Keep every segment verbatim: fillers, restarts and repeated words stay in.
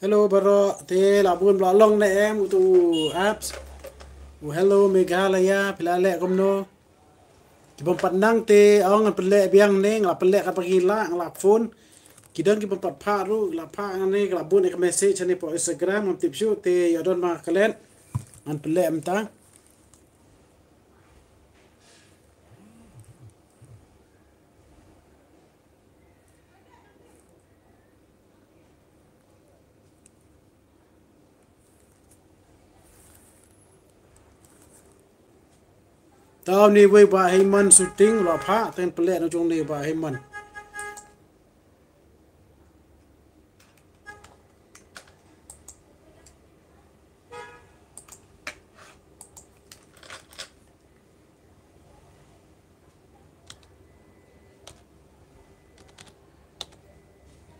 Hello baroh, te la bun ba la long ne em utu u apps. U Hello Meghalaya, phi la leh kumno? Ki bym pat nang te ong ngan pynleh biang ne, nga la pynleh katba ki la, nga la phone. Ki don ki bym pat phah ruh, la phah ngan ne, ki la bun ek message ne hapoh Instagram, ngam tip shuh, te ïa don ma ka leh. Ngan pynleh mynta. Tau ni wei ba Hemon Shooting la phah, ten pynleh na jong ni ba Hemon.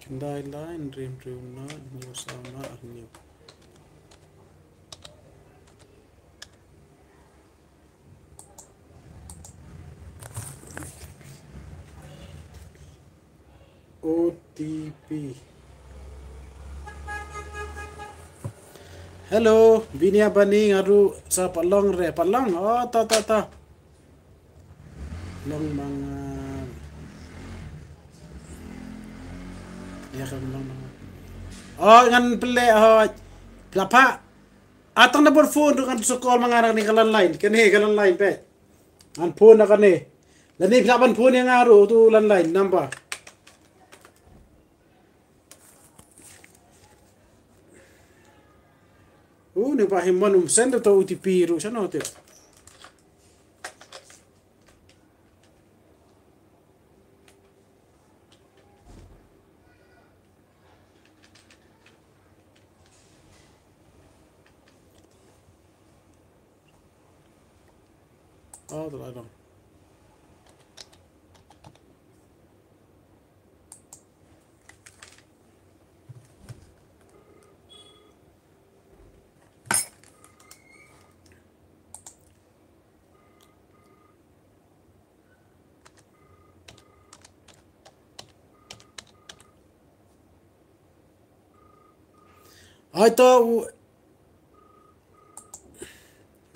Jundai line, rim rim na, new sound na, new. O T P. Hello, Binia Bani, nga ruh sa pat long re, pat long. Oh, ta, ta, ta. Long mang, ah, ïa ka long mang. Oh, ngan pynleh, oh, la phah. Ah, tang da bor phone ruh ngan sa call ma nga na kane ka landline, kane ka landline peit. Ngan phone na kane. Lane phi lah ban phone ïa nga ruh utu landline number. U ne ba Hemon um send utu O T P ruh shano te. Oh, tu lah dong. Ai to u,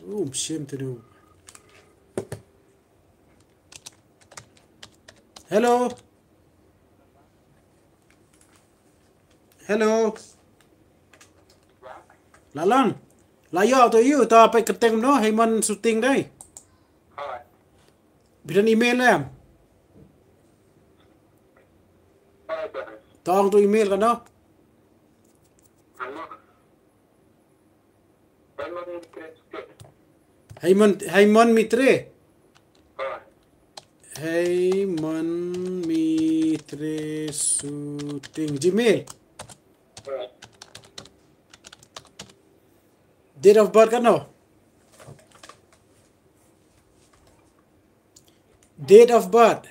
um, shame to do. Hello. Hello. La lang. La ïoh to ïoh to peit kyrteng no, Hemon Shooting dei. Phi don email em? To ong to email kano? Hemon, Hemon Mitre. Hemon Mitre Shooting, Gmail. Date of birth kano? Date of birth.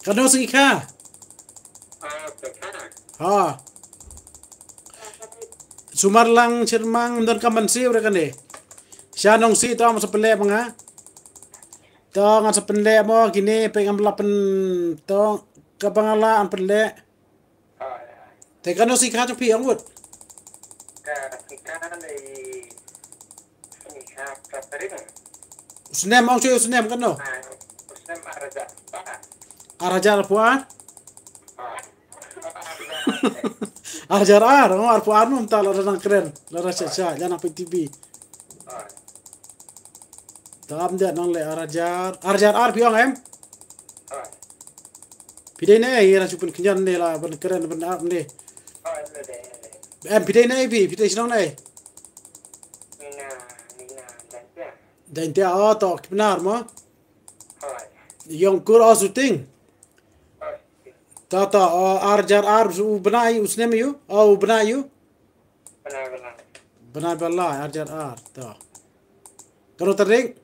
Kano sngi kha? Ha. Sumar lang Chyrmang, don ka man siew re kane. Sha nong si to ngan sa pynleh ma nga. To ngan sa pynleh mo kine peit ngam lah pyn, to kaba nga lah ngan pynleh. Te kano sngi kha jong phi ong wut? Ka sngi kha ne, sngi kha ka tarik. U snem ong shuh u snem kano? Ah, u snem ar hajar arphew ar. Ar hajar arphew ar? Ah. Ar hajar ar, oh, arphew ar mynta lada nang kren, lada sha sha ïa nang peit T V. Ah. Tam da nang leh ar hajar, ar hajar ar phi ong em? Phi dei ne ei, ïa la shu pynkhynñion ne la ban kren ban ap ne. Em, phi dei ne ei phi, phi dei shnong ne ei? Daintia, oh, to Kipnar mo. Ïong kur, oh, Shooting. To, to, oh, ar hajar ar, u bnai u snem ïu, oh, u bnai ïu. Bnai ba lai. Bnai ba lai, ar hajar ar, to. Kano tarik?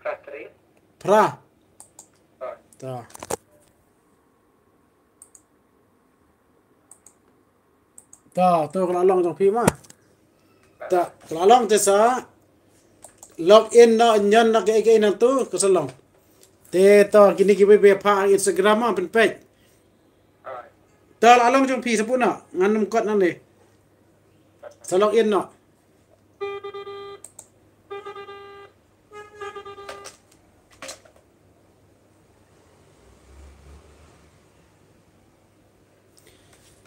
Phra tarik. Phra. To. To, to ka la long jong phi ma. To, ka la long te sa log in noh, ñion noh kaei kaei nangtu ka sa long. Te to kine kiwei ba phah Instagram ma pynpeit. Ta la long jong phi sa puna ngan nym kot nangne. Sa log in noh.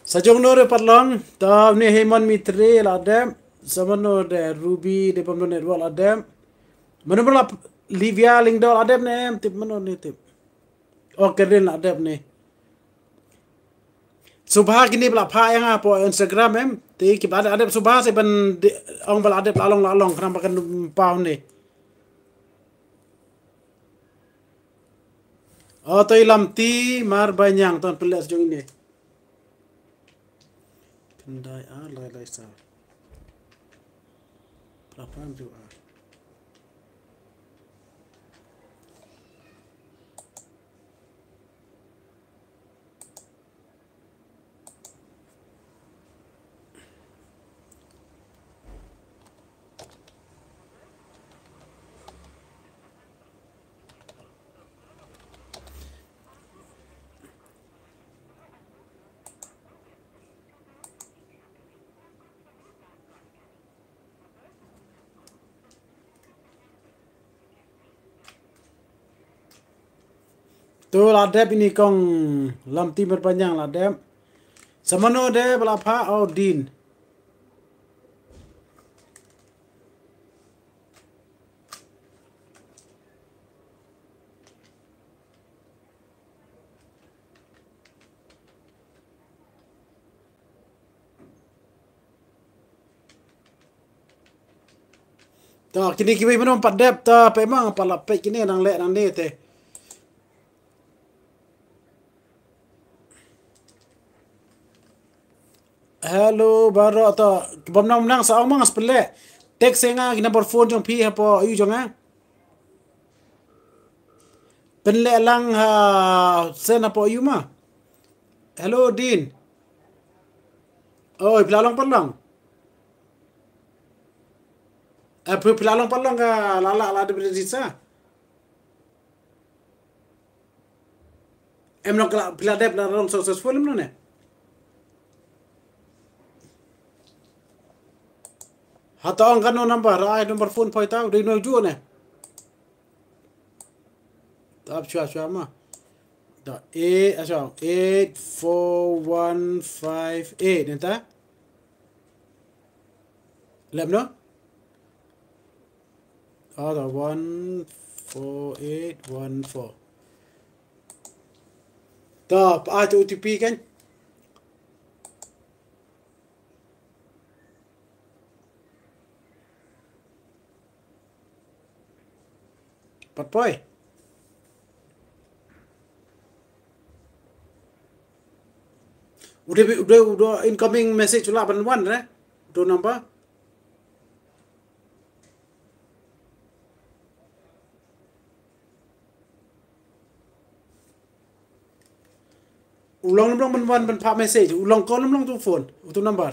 Sa jong no re pat long, ta une Hemon Mitri la dep, sa mano de Ruby de pamno network la dep. Mano la Livia Lingdo la dep ne em, tip mano ne tip. Okay, rin la dep ne. Subha kini ba la pha ïa nga hapoh Instagram em. Te ki ba la dep subha se ban ong ba la dep la long la long khnang ba kan pau ne. O, to i Lamti Marbaniang ton peles jong ine. Pynda ar lai lai sa. Prapan ju ar. Tu la dep ini kong Lamti Marbaniang la dep. Sa mano de ba la pha, o Din. Ta kini kiwei mano pat dep ta pe mang pat la pe kini nang leh nang ne te. Hello, baroh to. Bam nang nang sa ong mang spele. Text nga ki number phone jong phi hapoh yu jong nga. Pynleh lang ha sen hapoh yu ma. Hello, Din. Oi, phi la long pat long. Eh, phi, phi la long pat long ka la la la de sa. Em long ka la, phi la dep la long successful em long ne. Hata ong kano number, ai number phone poi tau, dei no ju ne. Tap chua chua ma. Da e, a chua, eight four one five eight, nenta. Lem no? Ah, da one four eight one four. Da, pa, ah, tu O T P kan? Pat poi. Udah, udah, udah incoming message ulah ban wan re. Udah number. U long lem long ban wan ban phah message. U long call lem long tu phone. Tu number.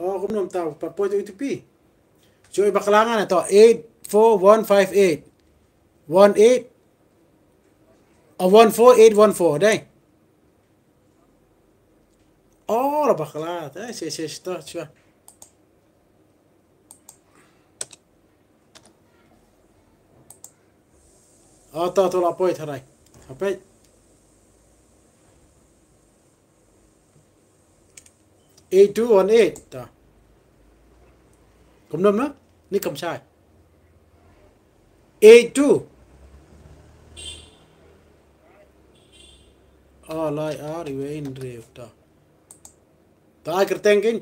Oh, kum nom tau pat poi tu O T P. Joi bakla ngan to eight four one five eight. One eight. A one four eight one four dai. Oh, la bakla. Dai, se se sto chua. Oh, to to la poi tharai. Hapai. Eight two one eight ta. Kum nom na? Ni kam chai. Eight two. Oh, lai ar iwe in re ta. Ta ai kerteng kin.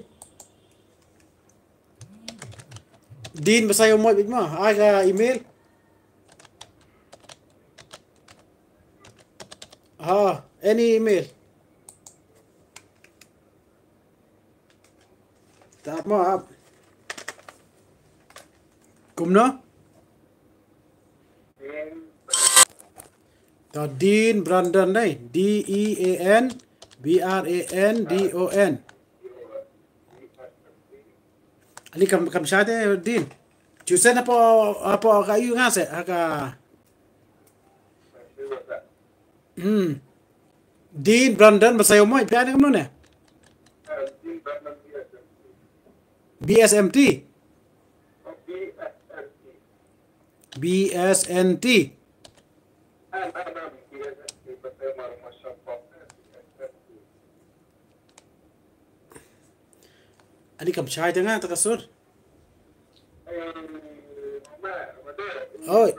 Din besai umoi bit ma. Ai ka email. Ha, any email. Tap ma ap. Kumno? Ta Dean Brandon dai. D E A N B R A N D O N. Ali kam kam shate Dean. Chusen apo apo ka yu nga se aka. Hmm. Dean Brandon, ba sa ïoh mo, phi ai ne kumno ne? B S M T. B S N T. Ani kam shai te nga ta ka sur. Oi.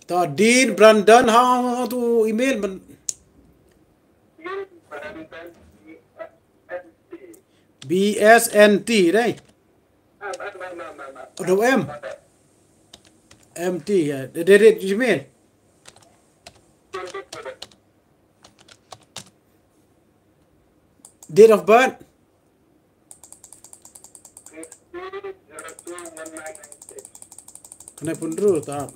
To Dean Brandon, how, how to email? Ban- B S N T, right? Udah M. M T, ya. Date, date, you mean? Date of birth? Kane pun ru ta.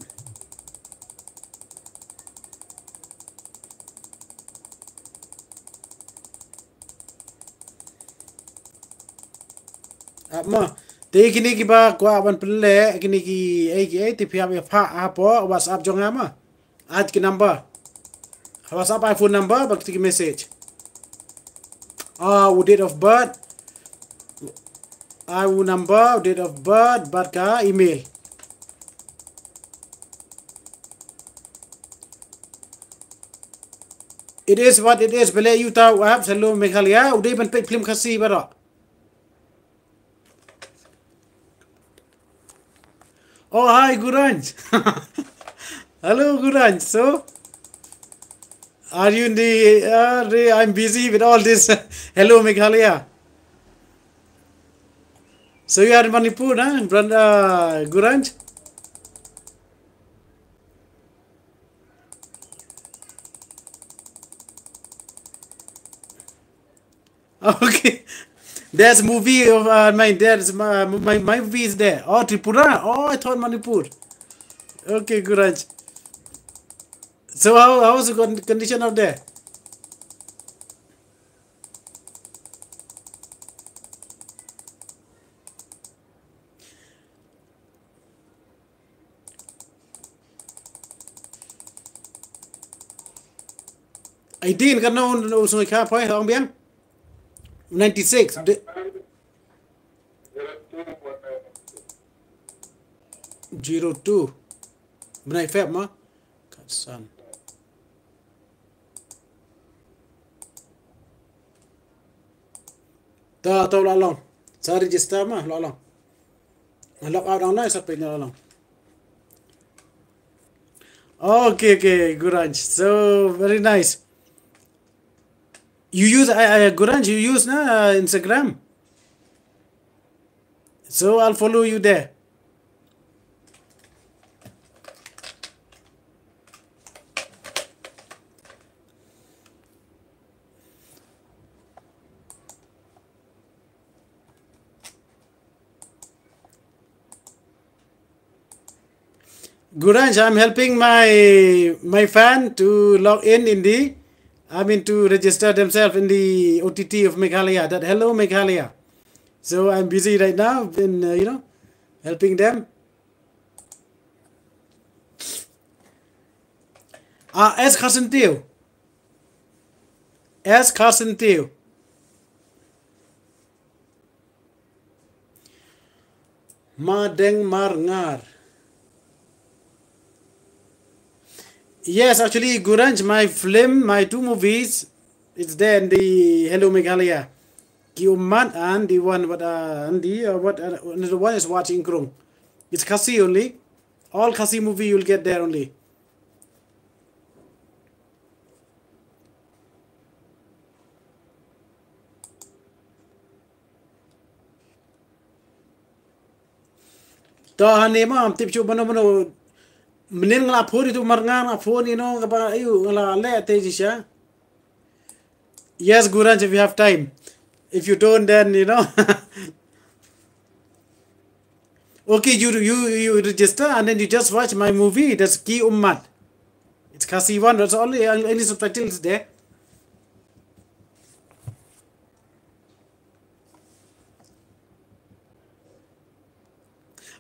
Ap ma. Te kine kiba kwah ban pynleh kine ki ei ki ei te phi hap ïa phah hapoh WhatsApp jong nga ma. Add ki number. WhatsApp, iPhone number bad kine ki message. Ah, u date of birth. Ah, u number, u date of birth bad ka email. It is what it is. Balei uta u app Hello Meghalaya u dei ban peit film Khasi baroh. Oh, hi, Guranj. Hello, Guranj. So, are you in the, uh, re-, I'm busy with all this. Hello, Meghalaya. So you are in Manipur, huh, brother, uh, Guranj? Okay. There's movie of, uh, my, there's my, my, my movie is there. Oh, Tripura. Oh, I thought Manipur. Okay, Guranj. So how, how's the con-, condition out there? Eighteen, kan no, no, so ka point, ong biang? Ninety-six. De-, zero two. Bnai Feb ma? Katsan. Ta, ta la long. Sa register ma, la long. Log out online sa page na la long. Okay, okay, Guranj. So, very nice. You use, I, I, Guranj, you use na, uh, Instagram? So I'll follow you there. Guranj, I'm helping my, my fan to log in in the, I mean, to register themselves in the O T T of Meghalaya, that Hello Meghalaya. So I'm busy right now in, uh, you know, helping them. Ah, S Kharsyntiew. S Kharsyntiew. Madeng Marngar. Yes, actually, Guranj, my film, my two movies, it's there in the Hello Meghalaya. Ki Ummat and the one what, uh, and the, uh, what, uh, another one is Watching Krung. It's Khasi only. All Khasi movie you'll get there only. To hane ma, am tip shu mano mano. Mnin nga la phone itu mar nga nga phone ino kaba ayu nga la le te jisha. Yes, Guranj, if you have time. If you don't, then, you know. Okay, you, you, you register and then you just watch my movie. That's Ki Ummat. It's Khasi one. That's only, only subtitles there.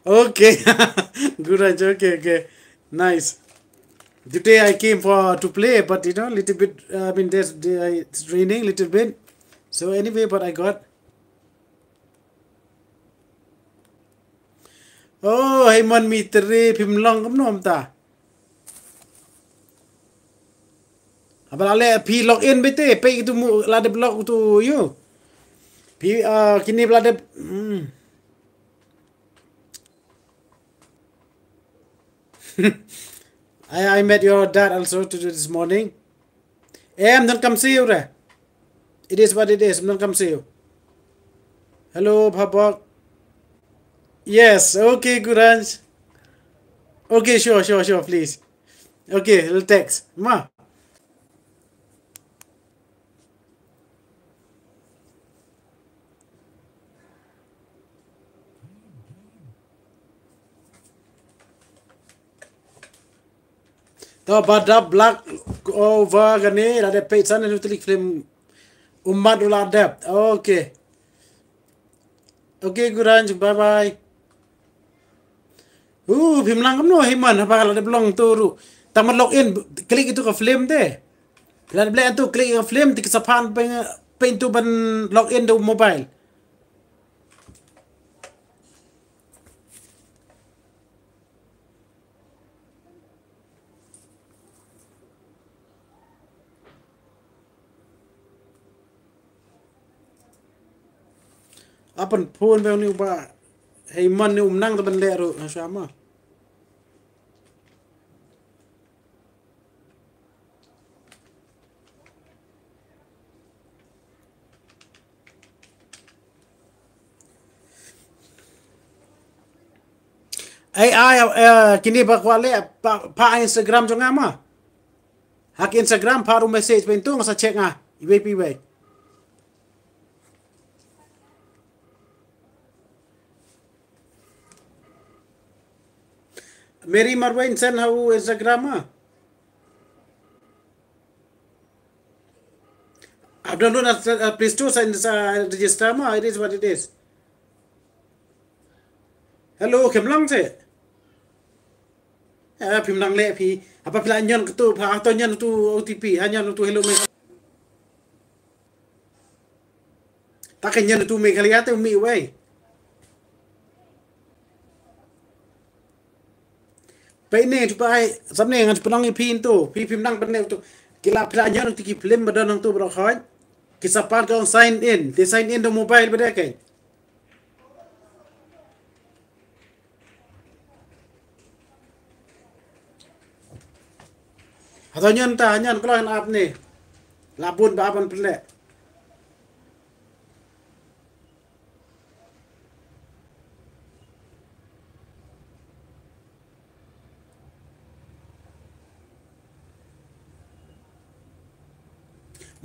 Okay. Guranj, okay, okay. Nice. Today I came for to play, but you know, little bit. Uh, I mean, there's the, uh, it's raining little bit. So anyway, but I got. Oh, hey man, mi teri phim long kam nom ta. Abal ale phi log in bete, pe itu mu la de block tu you. Phi uh, kini la de. Hmm. I, I met your dad also today this morning. Em, don't come see you there. It is what it is. Don't come see you. Hello, Papa. Yes, okay, good lunch. Okay, sure, sure, sure, please. Okay, we'll text. Ma. To ba dap black over kane la dep peit san nu telik film umat u la dep. Okay. Okay, good lunch. Bye bye. Uh, phim lang kumno hi man haba la dep long tu ru. Tang man log in klik itu ka film te. La dep leh tu klik ka film ti ka sapan peng peng tu ban log in tu mobile. Apan phone bang ni uba hei man ni um nang teban leh ru ha shama. Ai ai eh, kini ba kwah leh pa, pa Instagram jong nga ma. Hak Instagram pa ru message pyntung sa check nga. Iwei pi wei. Mary Marwain send ha u Instagram ma. I've downloaded a, a Play Store sa, sa register ma. It is what it is. Hello, kem lang se. Eh, phim nang leh phi. Apa phi la nyon ketu, pha to nyon tu O T P, ha nyon tu hello me. Ta ka nyan tu Meghalaya te umi wei. Pai ne tu pai samne ngan penang i pin tu pi pim nang pene tu kila pila nyan tu ki film badon nang tu bro khoi. Ki sapan ka ong sign in, te sign in do mobile bade kai. Hato nyan ta nyan klo han ap ni. Labun ba aban pele.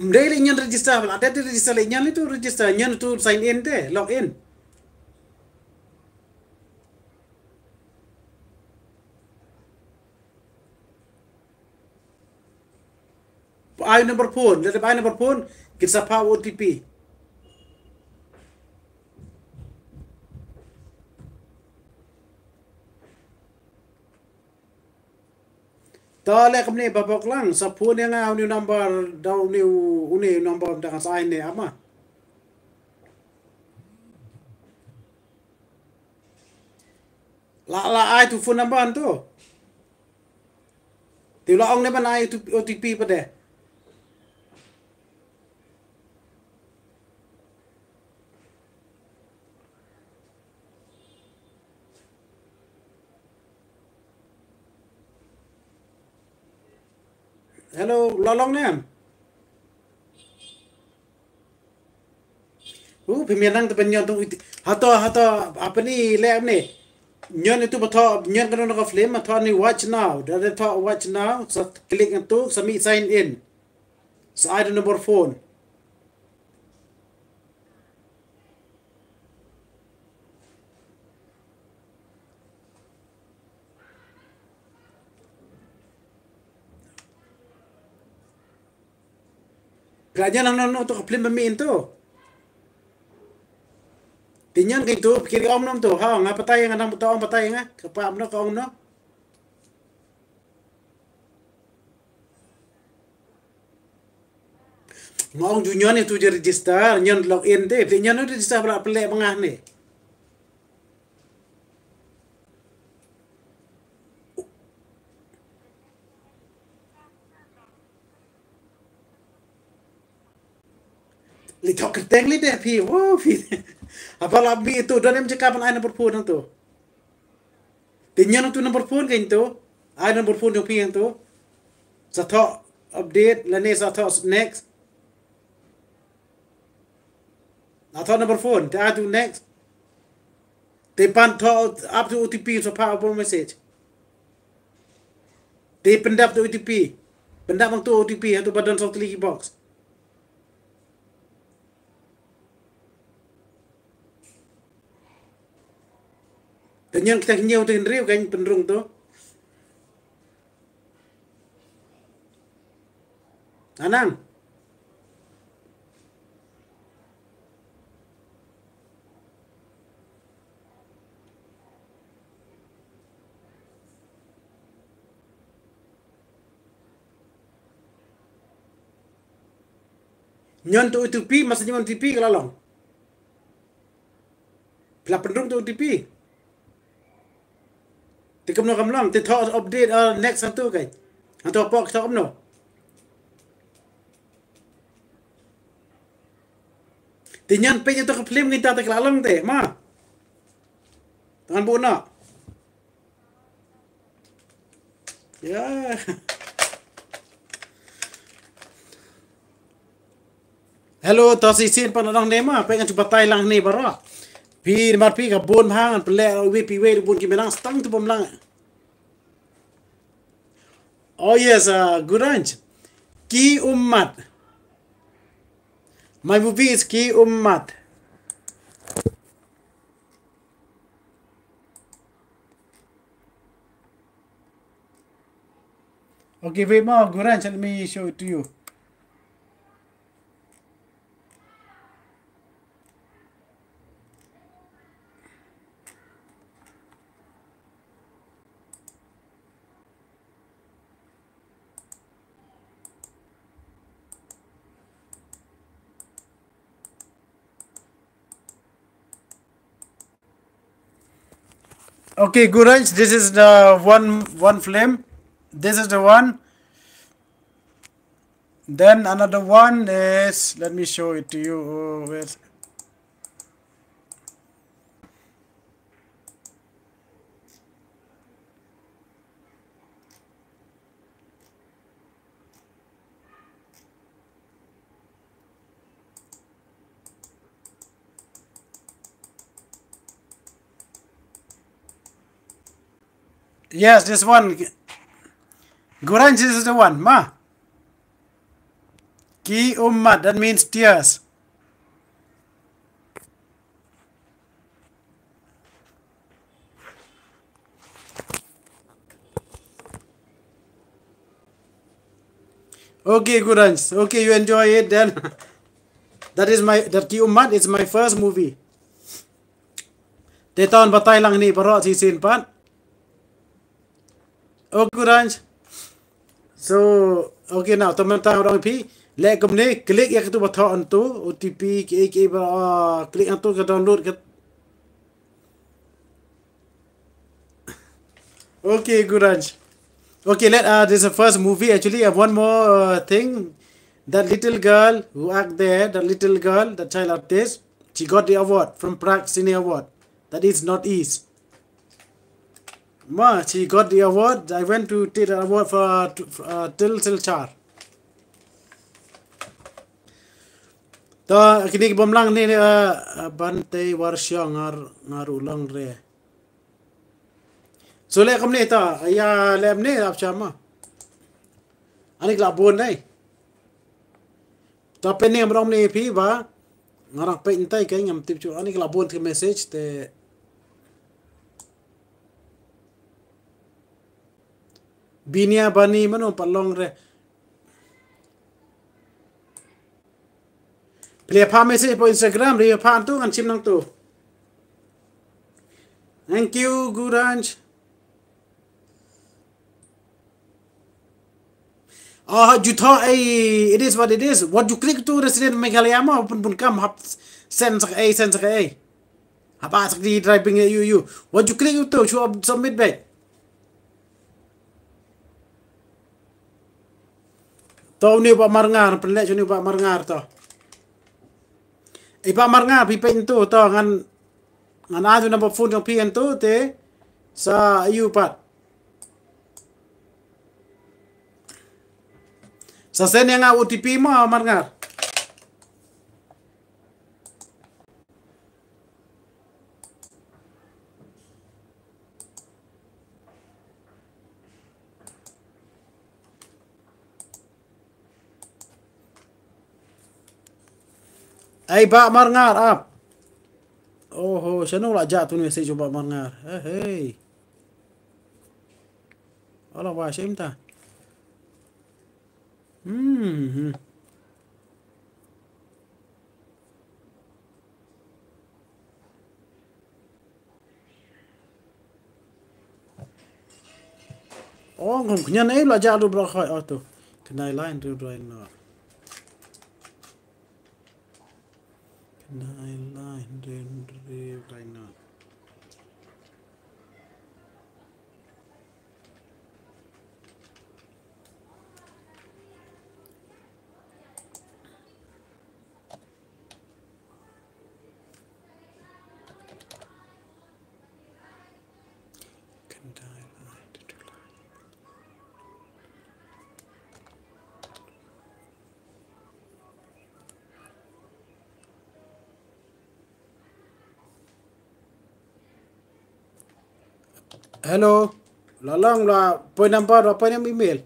Mdei le nyan register, la dei register le nyan itu register, nyan tu sign in te, log in. Ai number phone, lada ai number phone, kin sa pha O T P. Ta le kumne ba bok lang, sa phone ïa nga uni number, da uni, uni number da ka sa ai ne ama. La, la ai tu phone number tu. Te la ong ne ban ai tu O T P pade. Hello, la long ne. Uh, phi mian nang te pynñion tu iti. Hato, hato, apa ni le ne? Ñion itu ba tho, ñion ka nong ka film, ba tho ni watch now. Da da tho watch now, sa click ngan tu, sa mi sign in. Sa ai da number phone. Ka ñion nang nong to ka film ba mi in tu. Ti ñion ka itu, pikir ka ong nong tu. Ha, nga patai nga nang to ong patai nga. Ka pa am no ka ong no. Nga ong ju ñion ïa tu je register, ñion log in te, phi ñion register pala pele bangah ne. Li thok kyrteng li de phi, wo phi. Apa la mi tu, don em jaka ban ai number phone tu. Te ñion tu number phone kein tu. Ai number phone jong phi kein tu. Sa thoh update, lane sa thoh next. Sa thoh number phone, te ai tu next. Te pan thoh ap tu O T P, sa pha ap message. Te pyndap tu O T P. Pyndap tu O T P, ha tu ba don song tylli ki box. Te ñion kita ñiew te hynriew kein pynrung tu. Anang. Ñion tu O T P, masa ñion O T P ka la long. Phi la pynrung tu O T P. Te kumno kam long, te thoh update, uh, next satu kai. Hato pok thoh kumno. Te ñion peit ïa tu ka film kita te ka la long te, ma. Tangan bu na. Ya. Hello, to shisien pat nang ne ma, peit ngan shu batai lang ne baroh. Phi namar phi ka bun bha ngan pynleh wei phi wei bun ki mynta stang tu bym lang. Oh yes, uh, Guranj. Ki Ummat. My movie is Ki Ummat. Okay, wait more, Guranj, let me show it to you. Okay, Guranj, this is the one, one film. This is the one. Then another one is, let me show it to you. Oh, where's Yes, this one. Guranj, this is the one, ma. Ki Ummat, that means tears. Okay, Guranj. Okay, you enjoy it then. That is my, that Ki Ummat is my first movie. Te to ngan batai lang ne baroh shisien pat. Okay, Guranj. So, okay, now, to mynta ngan ong ïa phi, leh kumne, click ïa katu ba thoh hangtu, O T P, kiei kiei ba, ah, click hangtu ka download ka. Okay, Guranj. Okay, let, uh, this is the first movie. Actually, I have one more, uh, thing. That little girl who act there, that little girl, that child artist, she got the award from Prague Cine Award. That is Northeast. Ma, she got the award. I went to take the award for, uh, to, uh, Til Silchar. To, kine ki bym lang ne, uh, uh, Bantei Warshong nga, nga ruh long re. So leh kumne to, ïa leh kumne ap shama. Ani ka la bun dei. To pynne ngan ong ne phi ba nga dang peit ntai ka ngam tip shuh. Ani ka la bun ka message te. Binia Bani mano pat long re. Phi la phah message hapoh Instagram, phi la phah hangtu ngan shim nangtu. Thank you, Guranj. Oh, ju thoh ei, it is what it is. Wat ju click tu resident Meghalaya mo, pun pun kam hap send sa kaei, send sa kaei. Hap ah sa kdi driving ïa ïu ïu. Wat ju click tu, shu submit beit. To une u Bah Marngar, pynleh shu une u Bah Marngar to. Ei Bah Marngar, phi peit ntu to ngan, ngan ai u number phone jong phi ntu te sa ïu pat. Sa send ïa nga O T P mo Marngar. Ei Bah Marngar ap. Oho, shano la jah tu message u Bah Marngar. Hey, hey. Ala wa shim ta. Hmm. Hmm. Oh, ngam kñia ei la jah du bro khoi oh tu. Khyndai lai hynriew lai noh. Khyndai lai hynriew lai noh. Hello. La long la poi number, la poi email.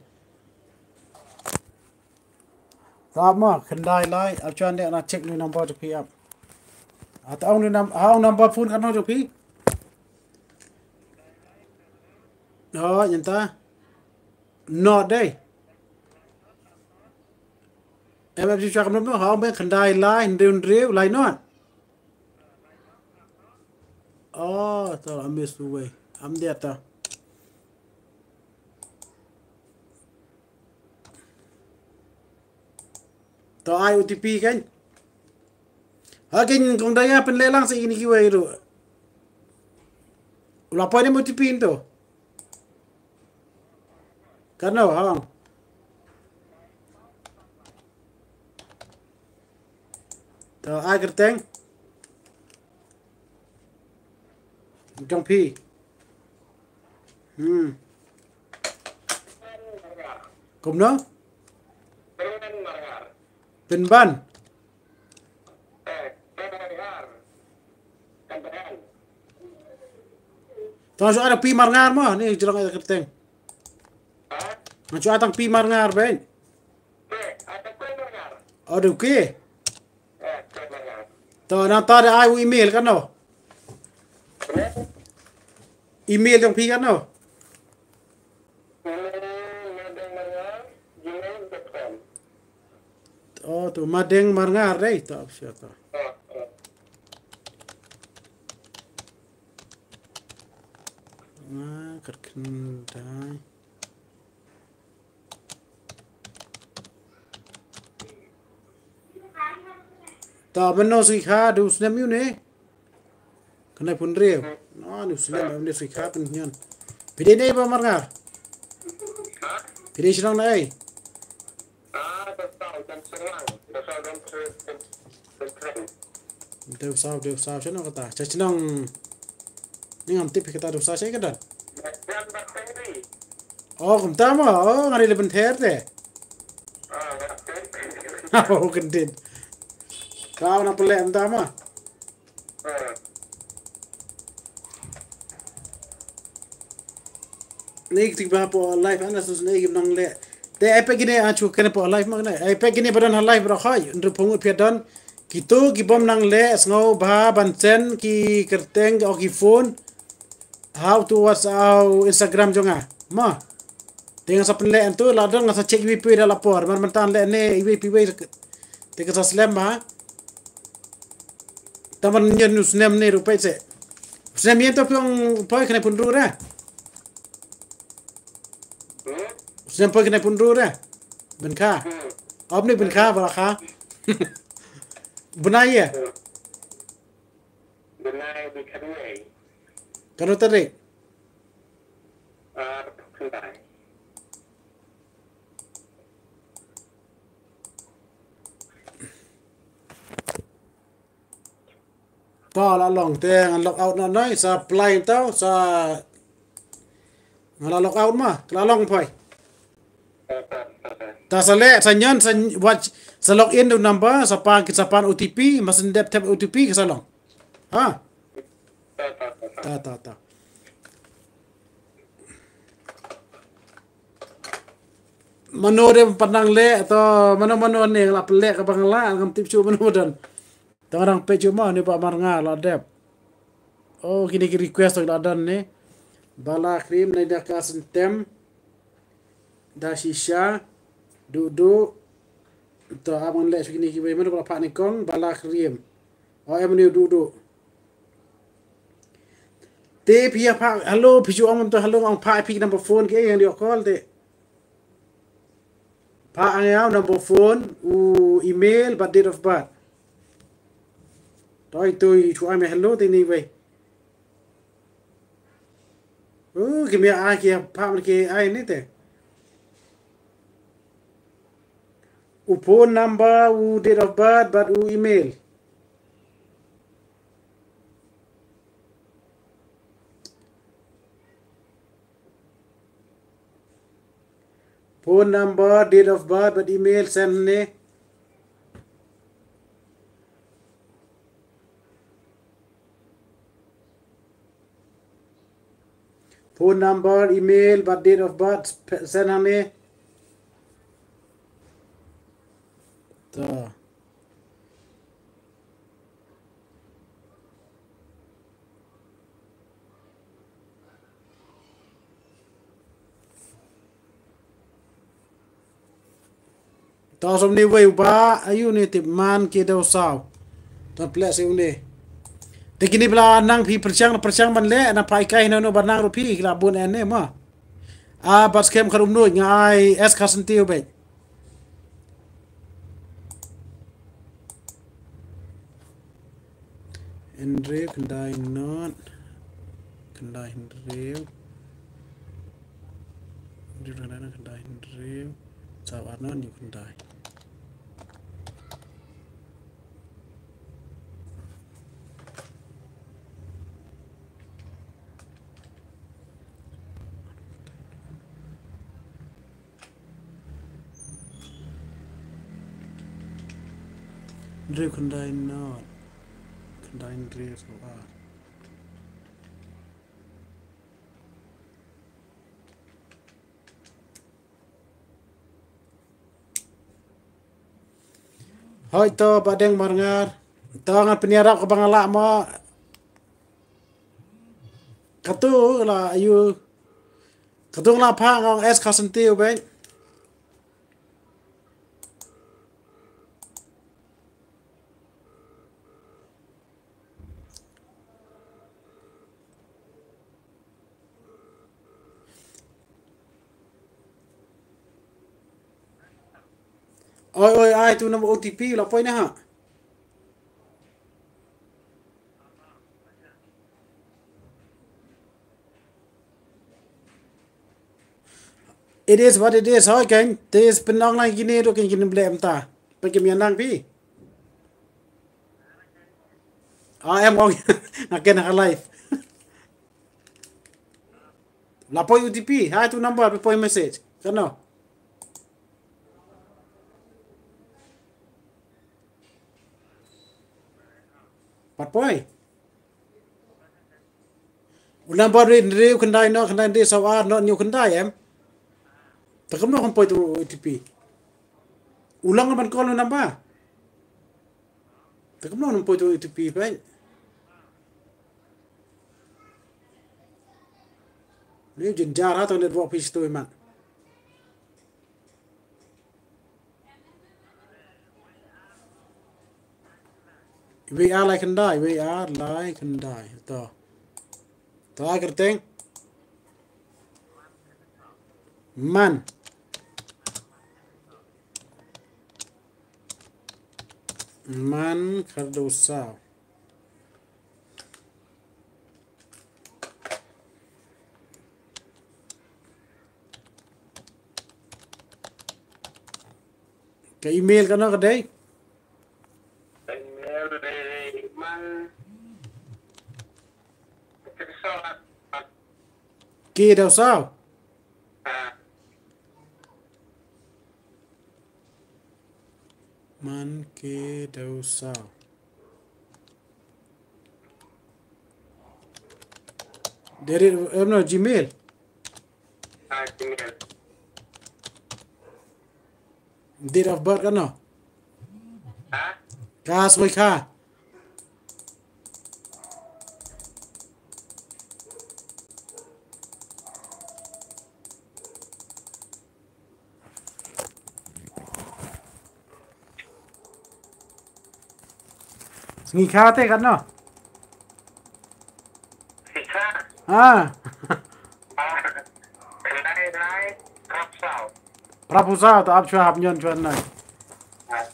Tap ma, khyndai lai, ap chuan de na check ni number jong phi ap. Ata ong ni num-, ha ong number phone katno jong phi? Oh, nyenta. Not dei. Em em si chak no, ha ong ben khyndai lai, hynriew hynriew, lai not. Oh, to, I missed the way. Am dia ta. To ai O T P kan. Ha kan kong daya pynleh lang sa ini kiwei ruh. Ula poi ni O T P nto. Kano hang. To ai kyrteng. Jong phi. Hmm. Kumno? Pynban. Tang shu ai tang Pi Marngar mo, ni jrong ai kyrteng. Tang shu ai tang Pi Marngar ben. Oh, dei ki. To, nangta da ai u email kano. Email jong phi kano. Oh, to Madeng Marngar dei, to ap sha to. Nga kyrkhyndai. Ta mynno sngikha du snem yu ne. Kane pun riew. No, du snem mynno sngikha pun nyan. Phi dei ne ba Marngar. Phi dei shnong na ei. Dewsaw, Dewsaw, shnong kata. Cha shnong. Ni ngam tip kata Dewsaw sha ka don. Oh, kumta ma. Oh, ngari le benther te. Oh, kendit. Kau na pele kumta ma. Ni tik ba po live ana sus ne gim nang le. Te ai pe gine a chu kene po live ma ne. Ai pe gine ba don ha live bro khoi. Ndru phung pia don. Kitu ki bom nang le sngo ba ban sen ki kerteng o ki phone. How to WhatsApp Instagram jonga. Ma. Te nga sa pynleh antu la don nga sa check iwei pa iwei da la por. Mar myntan leh ne iwei pa iwei. Te ka sa slem ba. Taman nyen u snem ne ruh peit se. U snem yen to phi ong poi kane pun ruh re. U snem poi kane pun ruh re. Bun kha. Om ni bun kha, ba la kha. Bun ai ïa. Bun ai bun kha bun ai. Kano tarik? Ah, bun ai. To la long te ngan log out noh, noi sa play to sa, ngan la log out ma, ka la long poi. Ta sa leh, sa ñion, sa watch, sa log in da u number, sa pan, sa pan O T P, ma sa dep tep O T P, ka sa long. Ha? Ta, ta, ta. Mano de pan nang leh, to mano mano ne, la pynleh kaba nga la, ngam tip shuh mano don. Tang dang peit shuh ma, ni Bah Marngar la dep. Oh, kine ki request la don ne. Bala Krim, Naida Kasentem, Da Shisha, Dudu. To, ap ngan leh shuh kine kiwei, mano ba la phah nyngkong, Bala Krim. Oh, em ni Dudu. Te phi ïa phah, hello, phi shu ong to hello, ong phah phi number phone ki, eh, ïa nga call te. Phah ïa nga number phone, u email bad date of birth. Toi toi, shu ai me hello te ni wei. Uh, ki me ai ki phah me ki ai ni te. U phone number, u date of birth bad u email. Phone number, date of birth bad email, send ne. Phone number, email bad date of birth, send hangne. To. To, som ni wei u Bah, ayu ni tip man ki dau saw. To plek si u ni. Te kini bla nang phi pyrshang, pyrshang ban leh, na phai kai na no ban nang ruh phi, ki la bun en ne ma. A, bad skhem kharum no, nga ai S Kharsynti u bek. Hynriew khyndai nod khyndai hynriew. Hynriew khyndai nod khyndai hynriew. Saw ar nod hynñiew khyndai. Hynriew khyndai nod khyndai hynriew saw ar. Hoi to, Bah Deng Marngar. To ngan pynïarap kaba nga lah mo. Katu la ayu. Katu la pha nga ong S Kharsynti u bek. Oi, oi, ai tu number O T P la poi na ha. It is what it is, hoi kan. Te is pynlong lang kine ruh kan kine blem ta. Pynkim ïa nang phi. Ah, em ong. Nga ken ha live. La poi O T P, ha tu number, poi message. Kano? Pat poi. U number ri, ri khyndai no, khyndai ri saw ar no, hynñiew khyndai em. Te kumno kan poi tu O T P. U long ban call u number. Te kumno kan poi tu O T P pai. Ni jynjar ha tu network phi stu imat. Wei ar lai khyndai, wei ar lai khyndai. To. To ai kyrteng. Man. Man khatdewsaw. Ka email kano ka dei? Email dei man khatdewsaw. Khatdewsaw. Ah. Man khatdewsaw. Dei, em, no, Gmail. Ah, Gmail. Date of birth kano? Ha? Ka sngewkha. Sngi kha te katno? Sngi kha. Ah. Ah. Khyndai lai phraphew saw. Phraphew saw, to ap shuwa, hap ñion shuwa nai. Ah.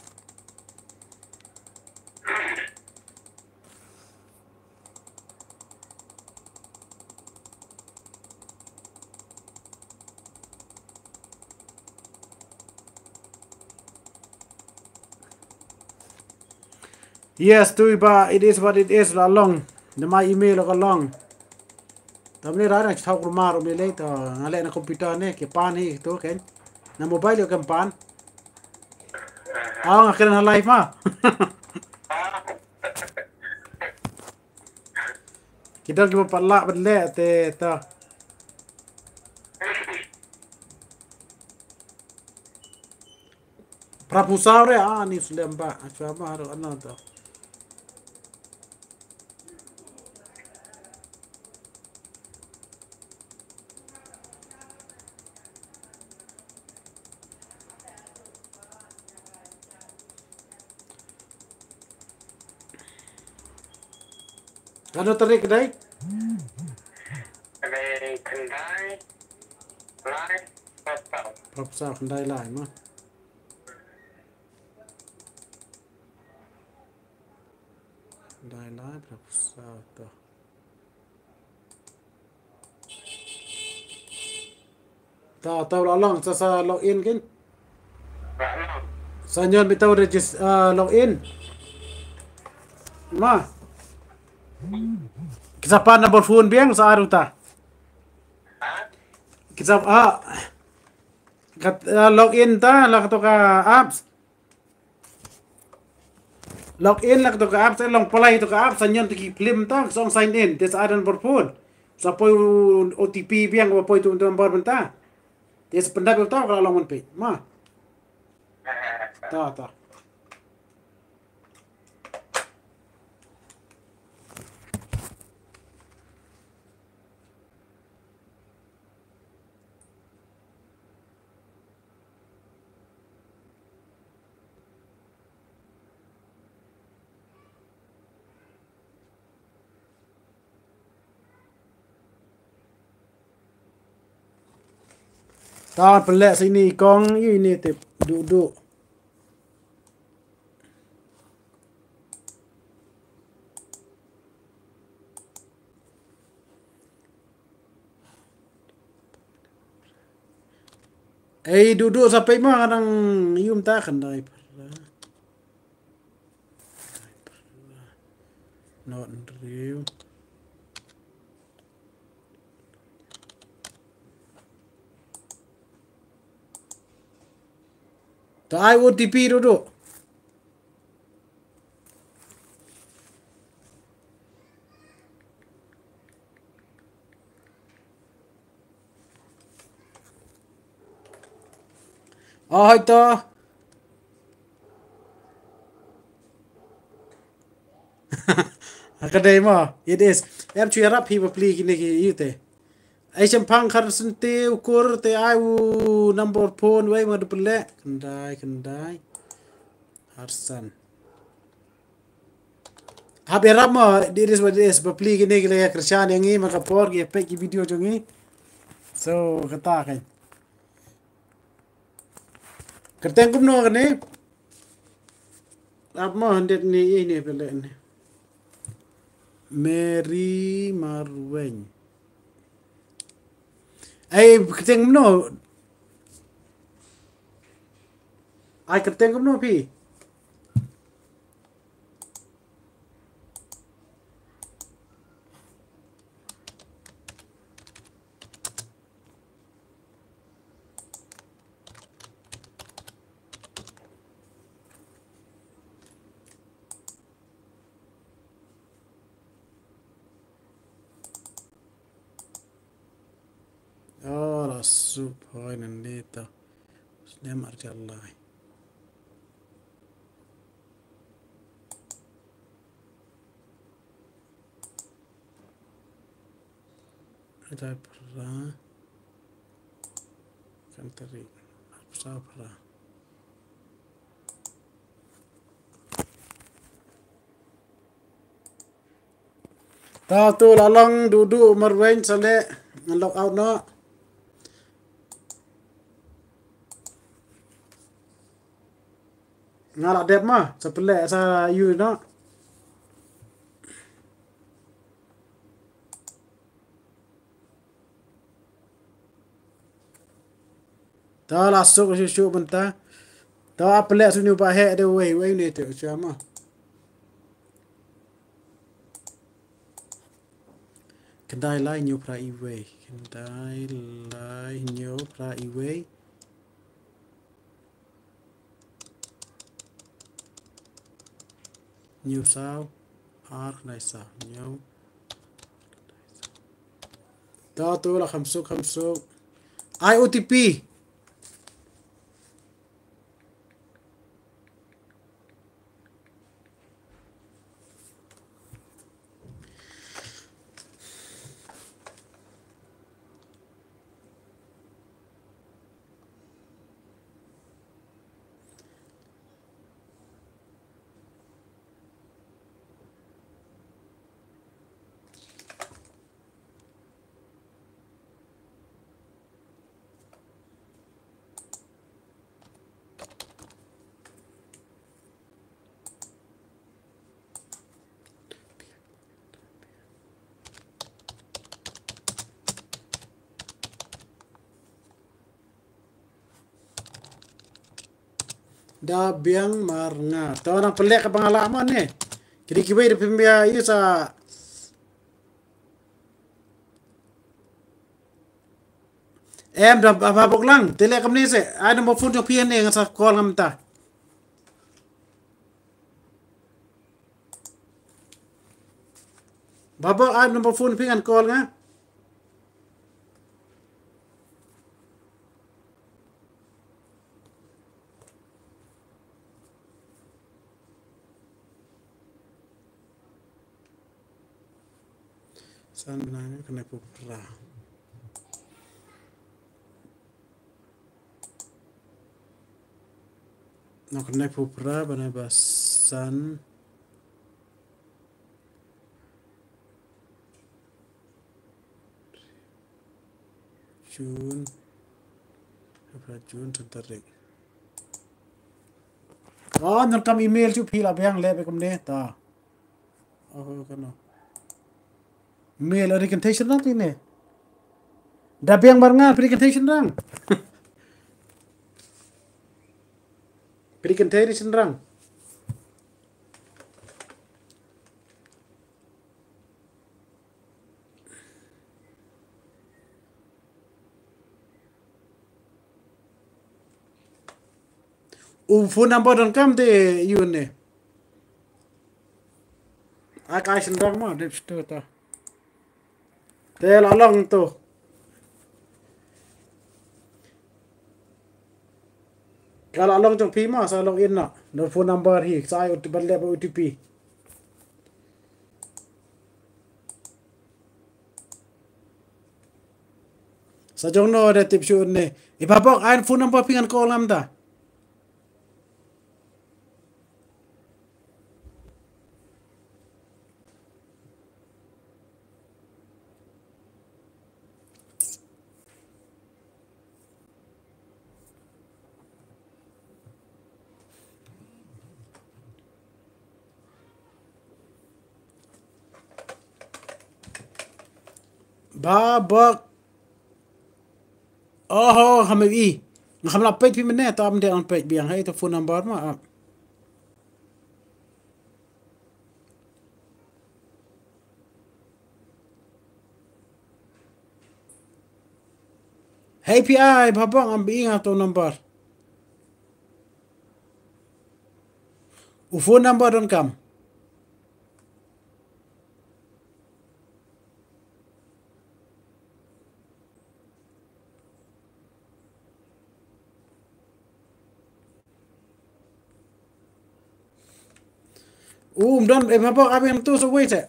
Yes, tu ba, it is what it is, la long. Na my email la long. Tam ne ra na chau kurma ro me le to, nga le na computer ne, ke pan hi to ken. Na mobile yo ken pan. Ah, nga kren ha live ma. Ki don kiba pat lah ban leh te to. Phraphew saw re, ah, ni slem ba, ah, chwa ma haru ano to. Kano tarik dei? Khyndai lai phraphew saw. Phraphew saw, khyndai lai ma. Khyndai lai phraphew saw to. Ta, ta la long, sa, sa log in kin. Sa ñion beit to regis-, ah, log in. Ma. Ki sa pan number phone biang sa aru ta. Ki sa, ah. Kat, ah, log in ta, la kato ka apps. Log in la kato ka app, sa long pynlait to ka app, sa ñion to ki phlim to, sa ong sign in, te sa ai number phone. Sa poi u O T P biang, wa poi to number mynta. Te sa pyndap to ka long man peit. Ma. Ta, ta. Ta pynleh sa ine i kong, ine te duh duh. Ei, duh duh sa peit ma, nga dang ïoh mynta khyndai phra. Not real. To ai O T P duh duh. Oh, hoi to. Ka dei mo, it is. Em, shu ïarap hi bapli kine ki ïa te. Ai shemphang khar sente u kur te ai u number phone wei ma de pele. Khyndai, khyndai. Harsan. Hap ïarap mo, it is what it is. Bapli kine ki la ïa kyrshan ïa ngi man ka por ki ïa peit ki video jong ngi. So, kata kan. Kyrteng kumno kane? Ap mo handet ni ini pele ni. Mary Marweng. Ai kyrteng mano? Ai kyrteng mano phi? Oh, la suk hoi nan dita. Snem arti Allah. Ada pernah kan tadi apa pernah. Tau tu lalong dudu marweng sale ngan log out no. Nga la dep ma sa pele sa yu no. Ta la suk suk suk mynta. Ta pele suk ni ba he de wei wei ni te suk ma. Khyndai lai hynñiew phra iwei. Khyndai lai hynñiew phra iwei. Hynñiew saw. Ar khyndai saw. Hynñiew. Ta tu la kham suk kham suk. Ai O T P. Da biang mar nga. To nang pelek ka bangala mo ne. Kidi kiwei da pembia yu sa. Em da ba bok lang. Tele kam ni se. Ai number phone jong pia ne nga sa call ngam ta. Baba, ah, number phone phi ngan call nga. San bnai ne kane pupra. Na kane pupra bnai ba san. June. Pupra June san tarik. Oh, nang kam email ju phi la biang le be kumne ta. Oh, kano. Mel ri kynthei shynrang ti ne. Da biang mar nga phi ri kynthei shynrang. Phi ri kynthei ri shynrang. U phone number don kam te yu ne. A kai shynrang ma dep stu ta. Te la long to. Ka la long jong phi ma sa long in na. No phone number hi sa ai ut ban le ba O T P. Sa jong no da tip shu ne. I ba bok ai phone number phi ngan call ngam ta. Ba bok. Oh, ha me i. Nga kham la peit phi mynne, ta am de an peit biang, hei to phone number ma. Ah. Hei phi ai, ba bok am bi nga to number. U phone number don kam. Um, don, eh, ba bok, abin tu sa wei se.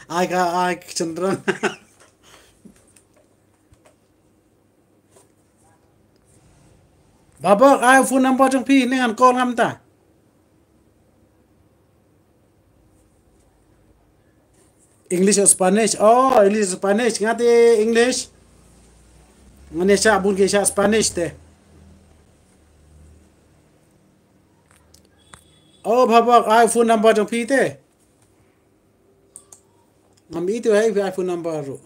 Ai ka, ai ka chynrang. Ba bok, ai phone number jong phi, ne ngan call ngam ta. English or Spanish? Oh, English or Spanish. Nga te English. Nga ne sha bun ke sha Spanish te. Oh, ba bok, ai phone number jong phi te. Ngam i tu ai phone number ru.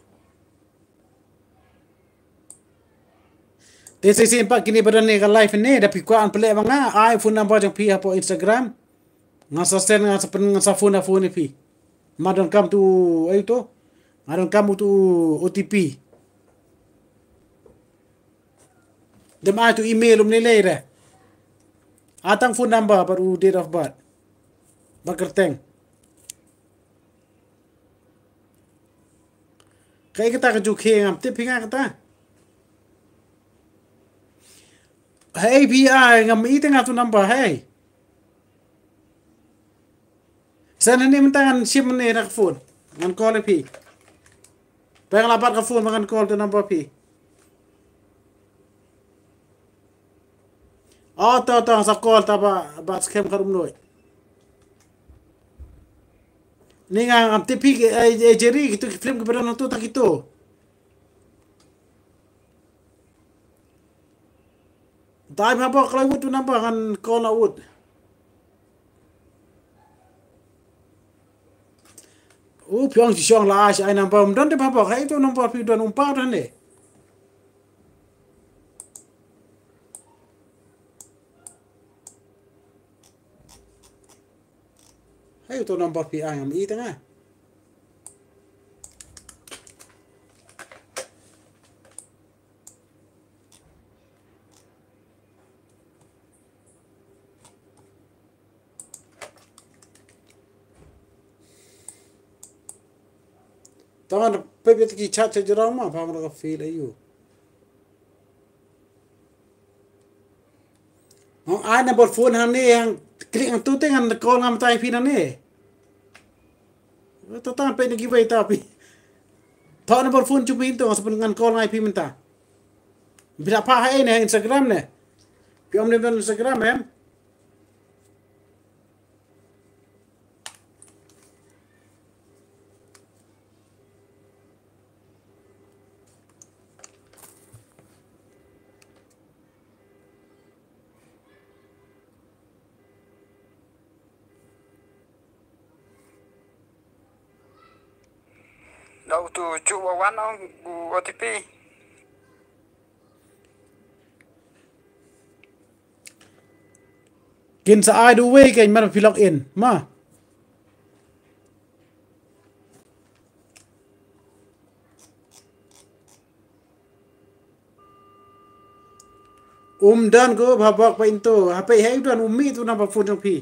Te shisien pat kine ba don ne ka live ne, da phi kwah ban pynleh ma nga, ai phone number jong phi hapoh Instagram. Nga sa send, nga sa pyn, nga sa phone, phone phi. Ma don kam tu, ai tu. Ma don kam tu O T P. Dem ai tu email um ne lei re. Ai tang phone number bad u date of birth. Bad kyrteng. Kaei kata ka ju khie ngam tip phi nga kata. Hei phi ai ngam i te nga tu number hei. Sa ne mynta ngan shim ne na ka phone. Ngan call ïa phi. Peng la bat ka phone ba ngan call tu number phi. Oh, to, to, sa call ta ba, ba skhem ka rum noi. Ni nga ngam tip phi, eh, eh, Jerry, kitu ki film ki ba don tu ta kitu. Dai ba bok kloi wut tu number ngan call na wut. U pyong chi shong la ai number, um don te ba bok, hei tu number phi don um pa don ne. Hei, uto number phi ai ngam i tang ah. Tang ah, pep ïa ki chat chat jrong ma, pha ma ka feel ayu. Hong ai number phone hangne hang klik hangtu te ngan call ngam tai phi nangne. To tang peit na kiwei ta phi. Thoh number phone jong phi to ngan sa pyn ngan call ngai phi mynta. Phi la phah ha ei ne, Instagram ne. Phi ym ne don Instagram em. Da utu ju wa wan ong u O T P. Kin sa ai duwei kein mar phi log in ma. Um don ko bha bok pa into ha pei hei don um mi tu number phone jong phi.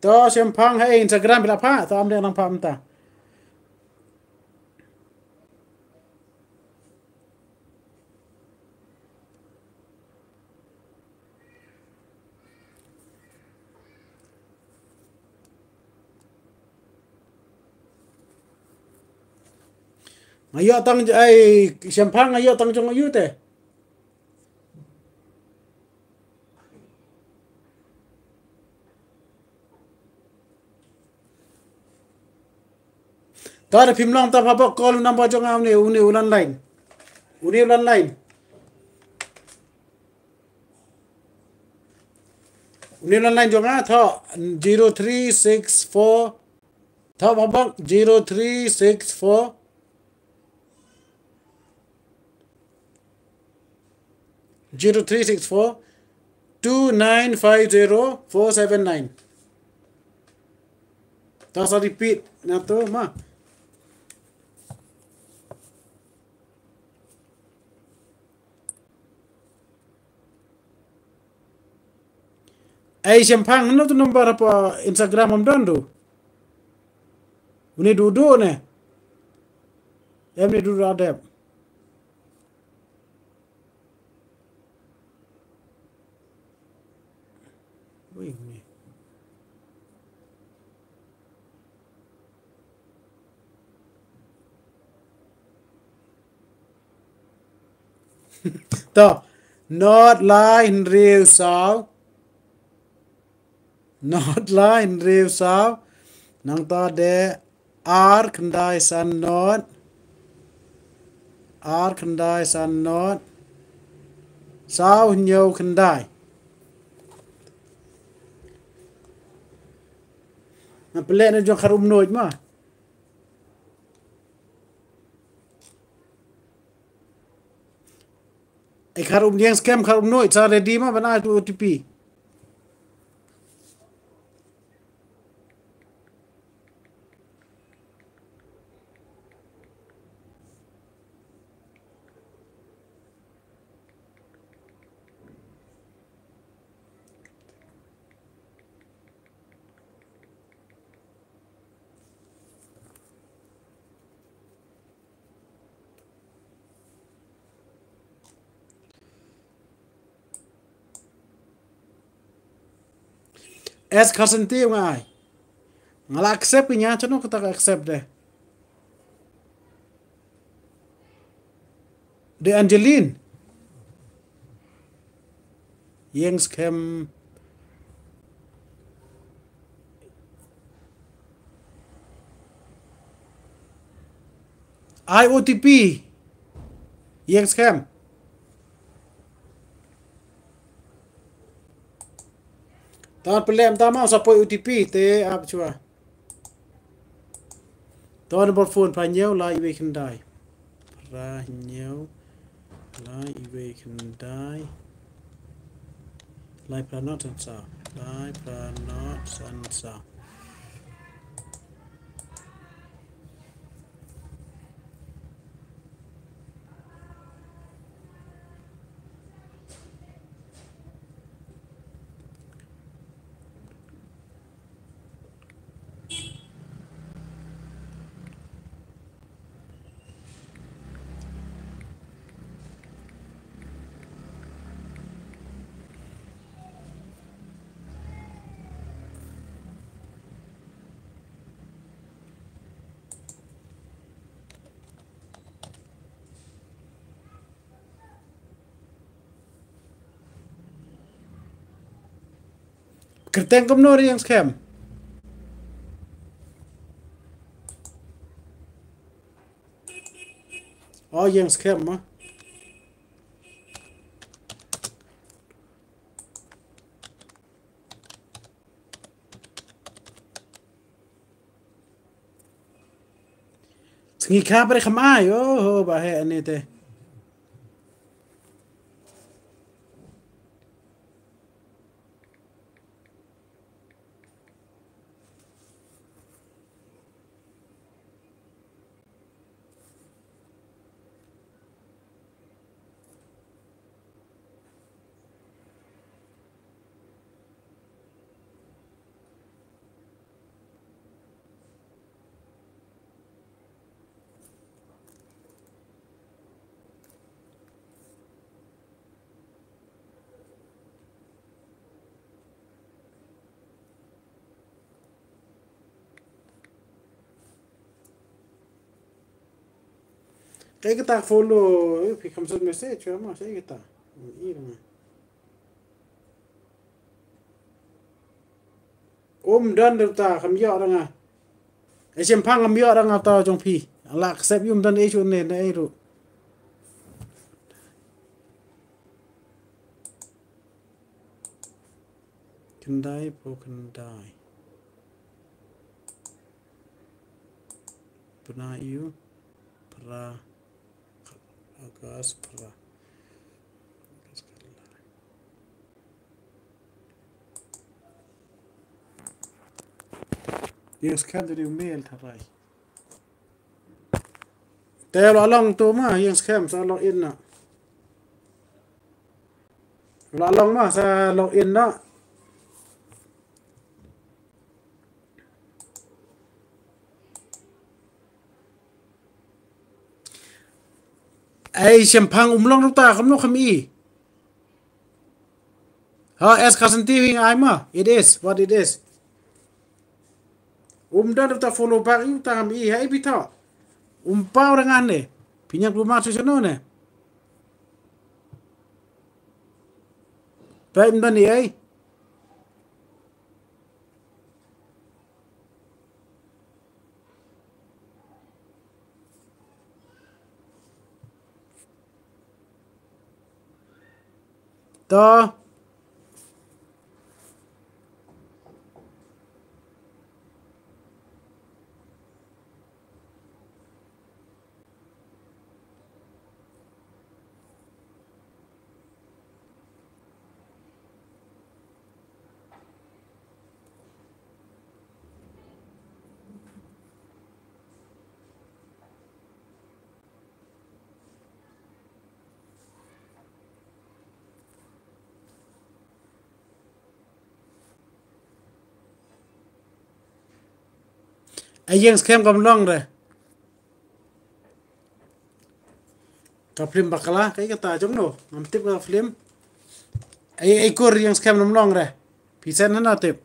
To shemphang ha Instagram phi la pha to am dei nang pha mynta. Nga ïoh tang ai shemphang nga ïoh tang jong ayu te. Para phim long ta pha bok call number jong nga une, une u landline. Une u landline. Une u landline jong nga tho zero three six four. Tho pha bok zero three six four. Zero three six four two nine five zero four seven nine. Ta sa repeat na to ma. Ai shem phang no tu number apa Instagram am don tu. Uni dudu ne. Em ni dudu adep. Ui, ui. To, not lai hynriew saw. Not lai hynriew saw. Nangta de ar khyndai san not. Ar khyndai san not. Saw hynñiew khyndai. Na pele na jong kharum not ma. Ai kharum diang scam kharum not sa ready ma bana tu O T P. Es kasen ti ngai. Nga la accept nya chano kata ka accept de. De Angeline. Ïeng skhem. Ai O T P. Ïeng skhem. Tang pylem tama sa poi O T P te ap chwa. To number phone phra hynñiew lai iwei khyndai. Phra hynñiew lai iwei khyndai. Lai phra not san saw. Lai phra not san saw. Kyrteng kumno ri ïeng skhem? Oh, ïeng skhem ma. Sngi kha bre kham ai, oh, oh, ba he ane te. Kaei kata follow, eh, phi kham send message, ma, kaei kata. Ï ma. Um don da uta, kham ïoh da nga. Ai shemphang am ïoh rang ata jong phi. Ala accept ym don issue ne ne ru. Khyndai phew khyndai. Bnai ïu phra August phra. Ïeng skhem da email tharai. Te la long tu ma ïeng skhem sa log in na. La long ma sa log in na. Ai shemphang um long ruta kam no kam i. Ha, as Carson T V ai ma. It is what it is. Um don ruta follow back ïu ta kam i hai bita. Um pau dengan ne. Pinyak rumah tu sono ne. Baik, um don i ai. To. Ai ïeng skhem kam long re. Ka film bakla, ka i kata jong no. Ngam tip ka film. Ai, ai kur ïeng skhem nam long re. Phi send hana tip.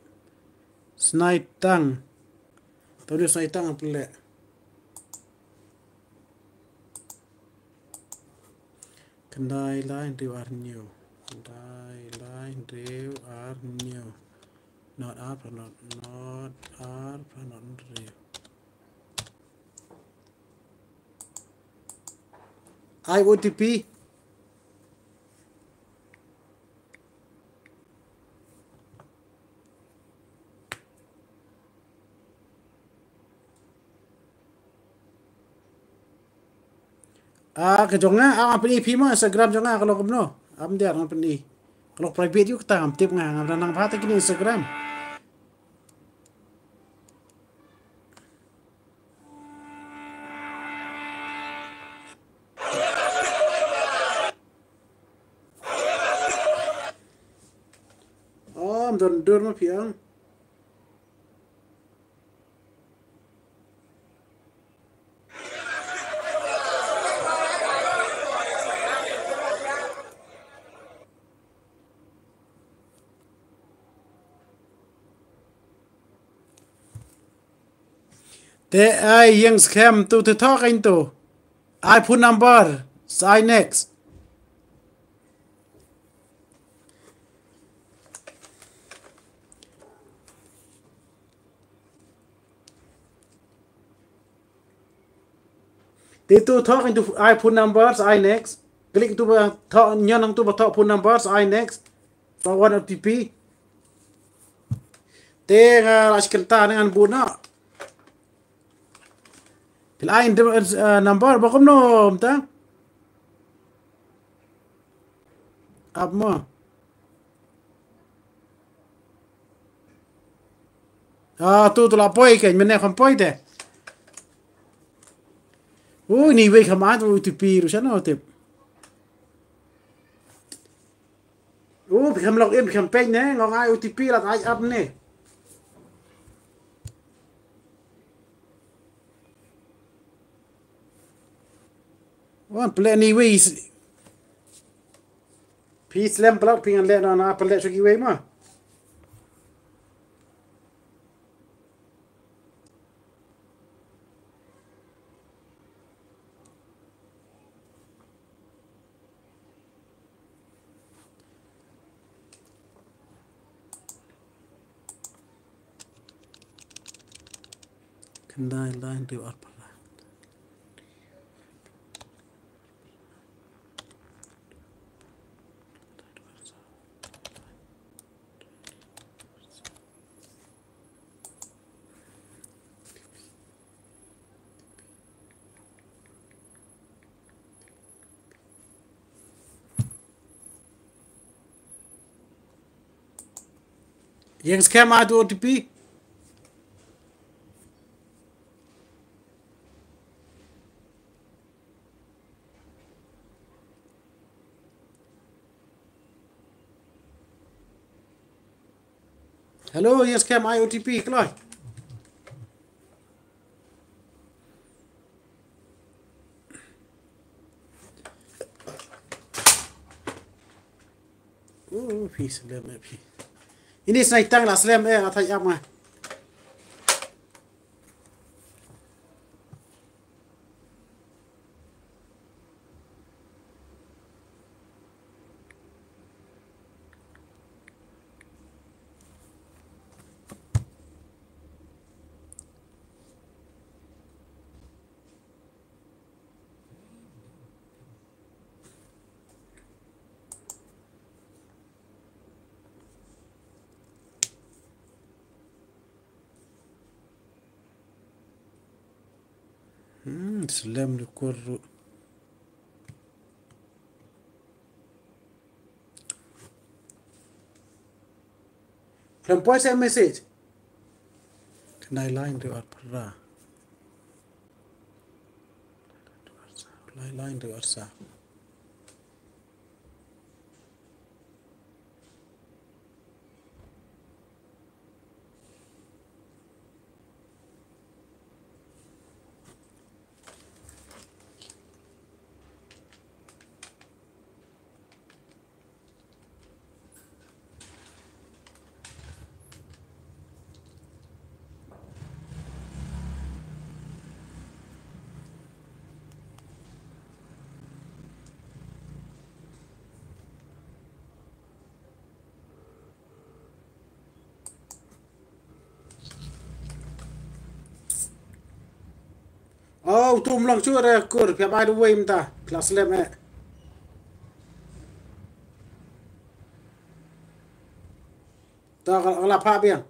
Snai tang. Tau ni snai tang pele. Khyndai lai hynriew ar hynñiew. Khyndai lai hynriew ar hynñiew. Not ar, not, not ar, not hynriew. Ai O T P. Ah, ka jong nga, ah, nga pyni phi mo Instagram jong nga ka long kumno. Am diar nga pyni. Ka long private ïu kata ngam tip nga, ngam da nang bha ta kine Instagram. Oh, am don dur ma phi ang. Te ai ïeng skhem tu te thok ain tu. Ai phone number. Sai next. Te tu thok into iPhone numbers, I next. Klik tu ba thok nyan nang tu ba thok phone numbers, I next. Ba wan O T P. Te nga la shi kynta ngan bun na. Pil ai number ba kumno mynta. Ap mo. Ah, tu tu la poi ke, mynne kham poi te. Ui, ni wei kham ai tu O T P ruh shano tip. Ui, phi kham log in, phi kham peit ne, ngong ai O T P la ai ap ne. Wan pele ni wei. Phi slem pala phi ngan leh na na pele shu kiwei ma. Khyndai lai hynriew ar phra. Ïeng skhem, ai tu O T P. Hello, ïeng skhem, ai O T P, kloi. Uh, phi slem eh phi. Ini snai tang la slem eh, nga thait ap nga. Hmm, slem di kur. Khlem poi sa message. Khyndai lai hynriew ar phra. Lai lai hynriew ar saw. Oh, utum long shuh re kur, phi ap ai da uwei mynta, khlem slem eh. Ta ka la phah biang.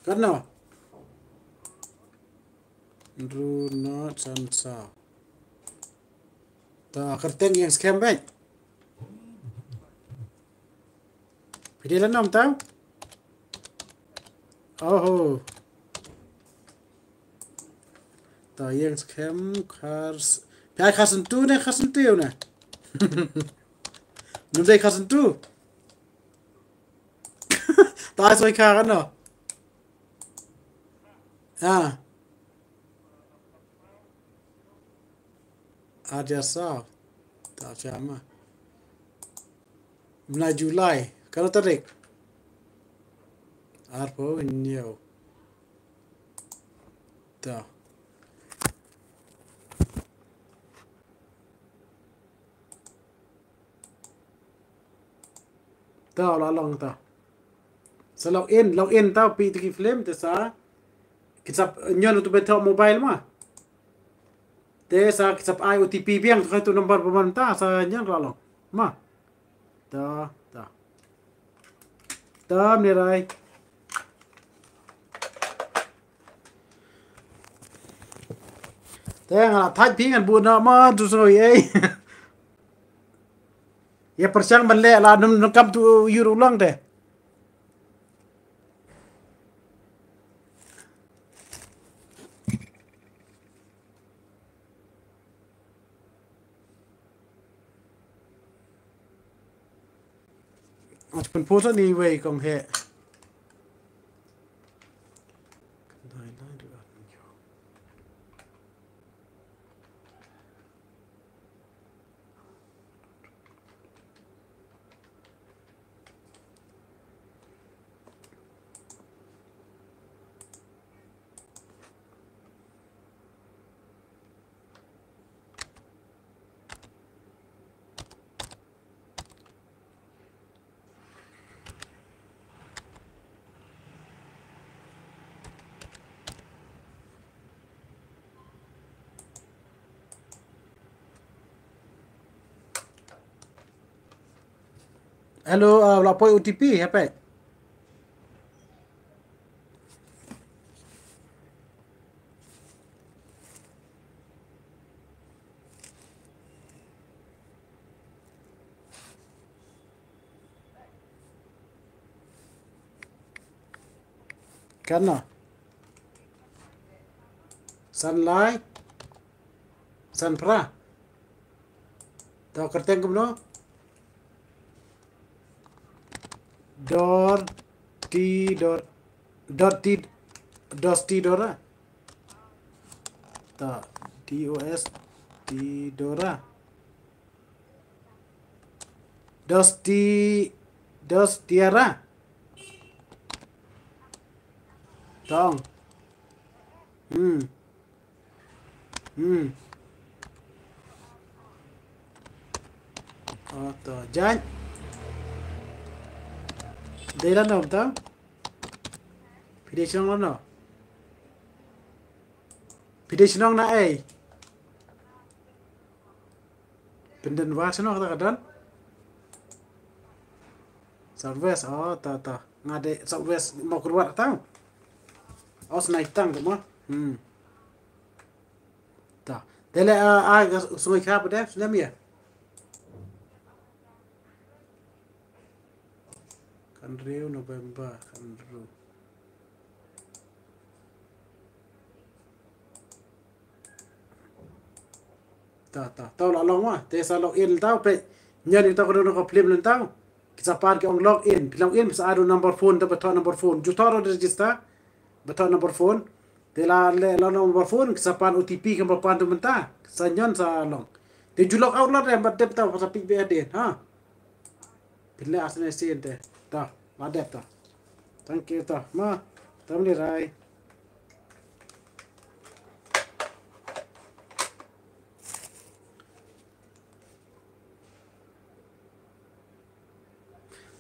Katno? Hynriew nod san saw. Ta kyrteng ïeng skhem beit. Phi dei lano mynta? Oho. Ta ïeng skhem Khar s-, phi ai Kharsantu ne Kharsantu ne? Num dei Kharsantu. Ta ai soi kha katno? Ah. Ar hajar saw. Ta chama. Bnai July. Katno tarik? Arphew hynñiew. Ta. Ta la long ta. Sa log in, log in ta phi tu ki film te sa. Ki sap ñion tu be tho mobile ma. Te sa ki sap ai O T P biang tu kai tu number ba man ta sa ñion la long. Ma. Ta, ta. Ta mne rai. Te nga la thait phi ngan bun na ma tu soi ei. Ïa pyrshang ban leh la num num kam tu ïur u long te. Ach pynphoh sa ni wei kong he. Hello, uh, la poi O T P, hapet. Katno? San lai. San phra. To kyrteng kumno? Dor ti dor dor ti dos ti dora. To D O S ti dora. Dos ti dos tiara. Tong. Hmm. Hmm. Oh, to. Jan. Dei lano, to? Phi dei shnong lano? Phi dei shnong na ei? Pyndenwar shnong kata ka don? South West, oh, to, to. Nga dei South West Mawkyrwat tang. Oh, Snaitang tu mo. Hmm. Ta. Te le, ah, ah, ka sngewkha pat de, snem ïa. Khathynriew November, khathynriew. Ta, ta, ta la long ma. Te sa log in ta, peit. Ñion ïa ta ka don ka film lynta. Ki sa pan ki ong log in. Phi log in, sa ai ruh number phone, ta ba thoh number phone. Ju thoh ruh register. Ba thoh number phone. Te la leh la number phone, ki sa pan O T P, kam ba pan tu mynta. Sa ñion sa long. Te ju log out la re, ba dep ta, ba sa pick back hadien. Ha. Pynleh asne sien te. Ta, la dep ta. Thank you ta. Ma, ta mni rai.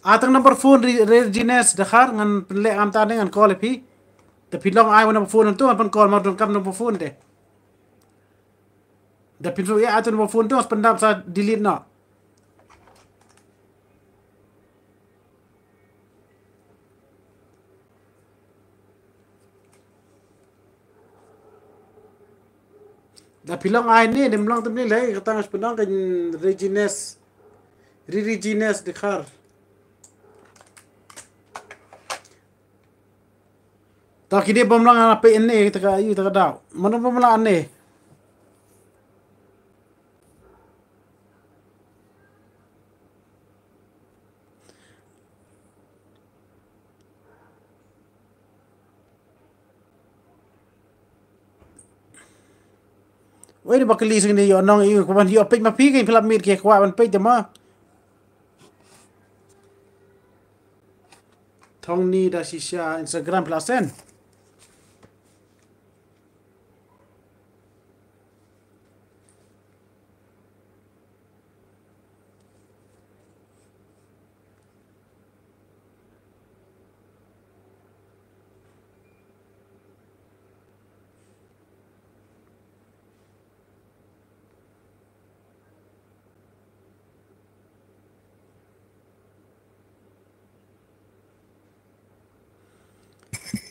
Ah, tang number phone Re-, Regines Dkhar, ngan pynleh am ta ne ngan call ïa phi. Te phi long ai number phone tu, ngan pyn call ma don kam number phone te. Da pynrung ïa atu number phone tu, ngan pyndap sa delete noh. Da phi long ai ne, dem long te mni lei, kata ngan pynong ka Regines. Ri Regines Dkhar. Ta kine bym lah nga peit ne, ta ka, ïa ta ka daw. Mano bym lah ne. Wei, ba kylli sing ne ïoh nong ïoh, ko ban ïoh peit ma phi, ki phi lah miet ki kwah ban peit te ma. Thong ni da shisha Instagram phi lah send.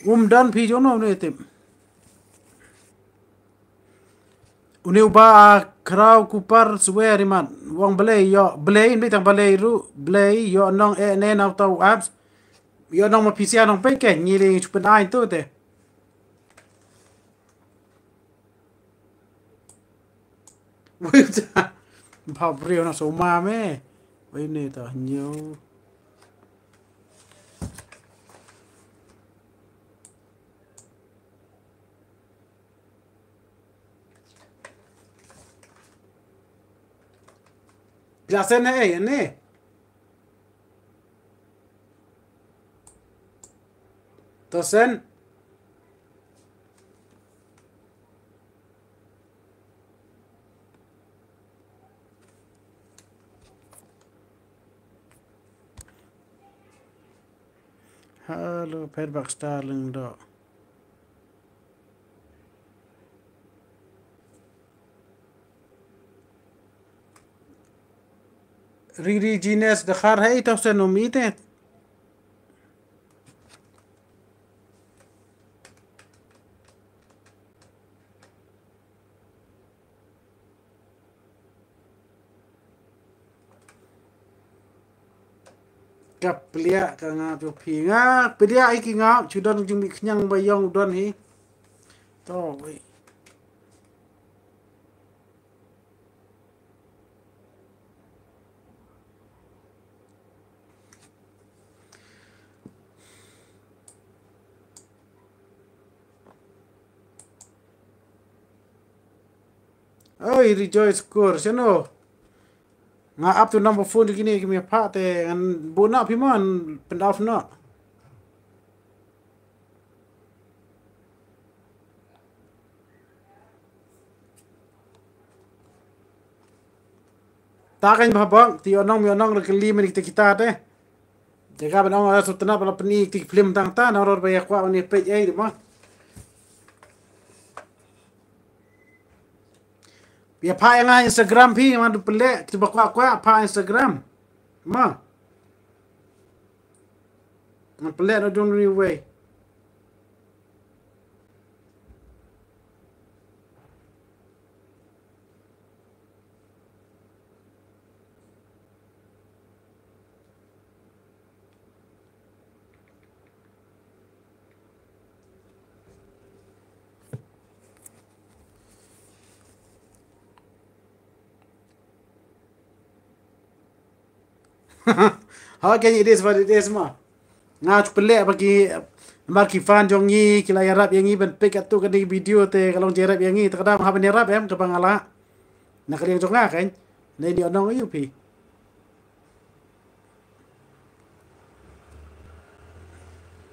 Um don phi jong no ne tip. Une uba, ah, Khraw Kupar Swer imat. Wang Blei ïoh, Blei, Blei tang Blei ruh, Blei ïoh nong eh ne nau tau apps. Ïoh nong ma phi sia nong peit ke, ngi le ngi chupen ai tu te. Wei ta. Ba briew na so ma me. Wei ne ta nyu. Phi la send ne, eh, ne. To send. Hello, Pet Baxter Lyngdoh. Riri Gines da khar hei tau sen um ite. Ka plia ka nga tu phi nga plia iki nga chu don jing mi khnyang ba yong don hi. To wei. Oi, Rejoice Kur, sino? Nga ap tu number phone tu kini kimi pha te ngan bu na phi man pen off na. Ta kan ba bang ti onong mi onong re kali meni kita kita te. Jaga ban ong ara sutna pala peni ti film tang ta na ror ba ya kwa ni page ai ma. Bia pha ïa nga Instagram phi, nga du pynleh, kiba kwah kwah pha Instagram. Ma. Nga pynleh na dong ri wei. Okay, it is what it is ma. Nga chu pynleh ba ki, namar ki fan jong ngi ki la ïarap ïa ngi ban pick atu kane video te ka long jingïarap ïa ngi te ka dang hap ban ïarap em kaba nga lah. Na ka liang jong nga kan. Nei ni onong ayu phi.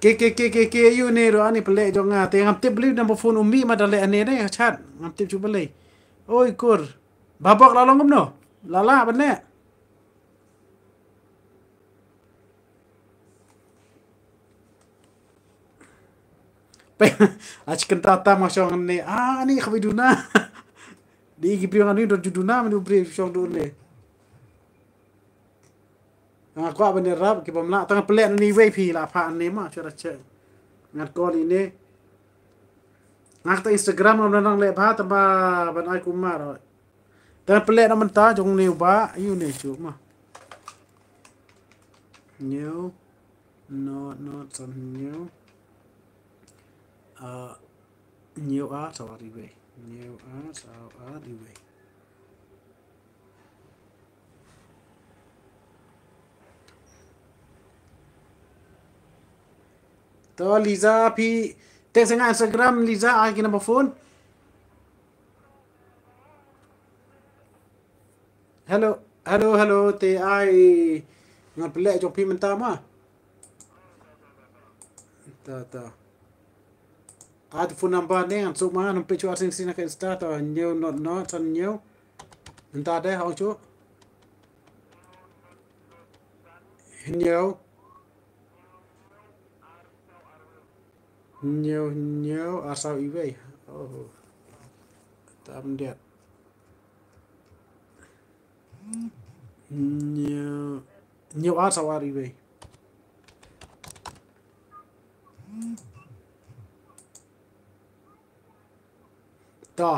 Ke ke ke ke ke ayu ne ro ani pynleh jong nga te ngam tip beli number phone u Mi ma da leh ane ne chat ngam tip chu beli. Oi kur. Babok la long kumno? La la ban leh. Pe a chicken ta ta ma shong ne a ni khabi duna. Di ki priang ani don ju duna menu bri shong dun ne. Nga kwah ban ïarap ki bym lah tang pynleh ni wei phi la pha ni ma chura che. Ngat call ini. Nga ta Instagram ngam nang leh ba tang ba ban ai kumar. Tang pynleh na mynta jong ni ba yu ni chu ma. New. No, not some new. Uh, new art or iwei. New art or iwei. To Liza phi text nga Instagram Liza ai ki number phone. Hello, hello, hello, te ai nga pynleh jong phi mynta ma. Ta ta. Ai tu phone number ne ngan suk ma ngan pynleh chu arsing sing na ka Insta ta new not not san new. Mynta de hau chu. New. Hynñiew hynñiew ar saw iwei. Oh. Tam diat. Hynñiew hynñiew ar saw ar iwei. To.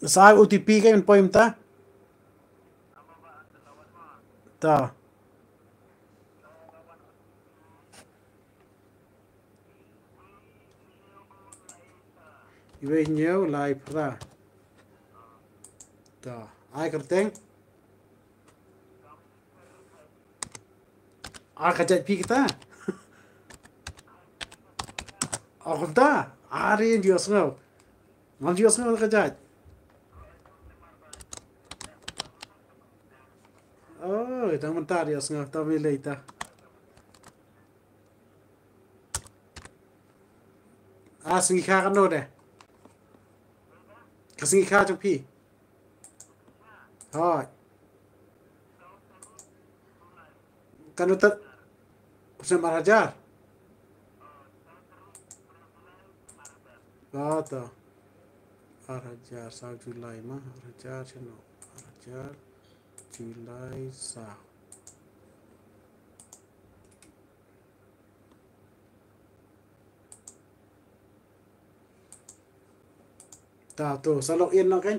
Sa O T P ka yn poi mynta. To. Iwei hynñiew lai phra. To. Ai kyrteng. Ar ka jait phi kita. Ar kumta. Ar ïa dios ngau. Ngam dios ngau ka jait. Oh, tang mynta dios ngau ta mi lei ta. A sngi kha kan do de. Ka sngi kha jong phi. Hooid. Kano tat? Kusem ar hajar. Ba to. Ar hajar saw July ma ar hajar shano ar hajar July saw. Ta tu, sa log in noh kan.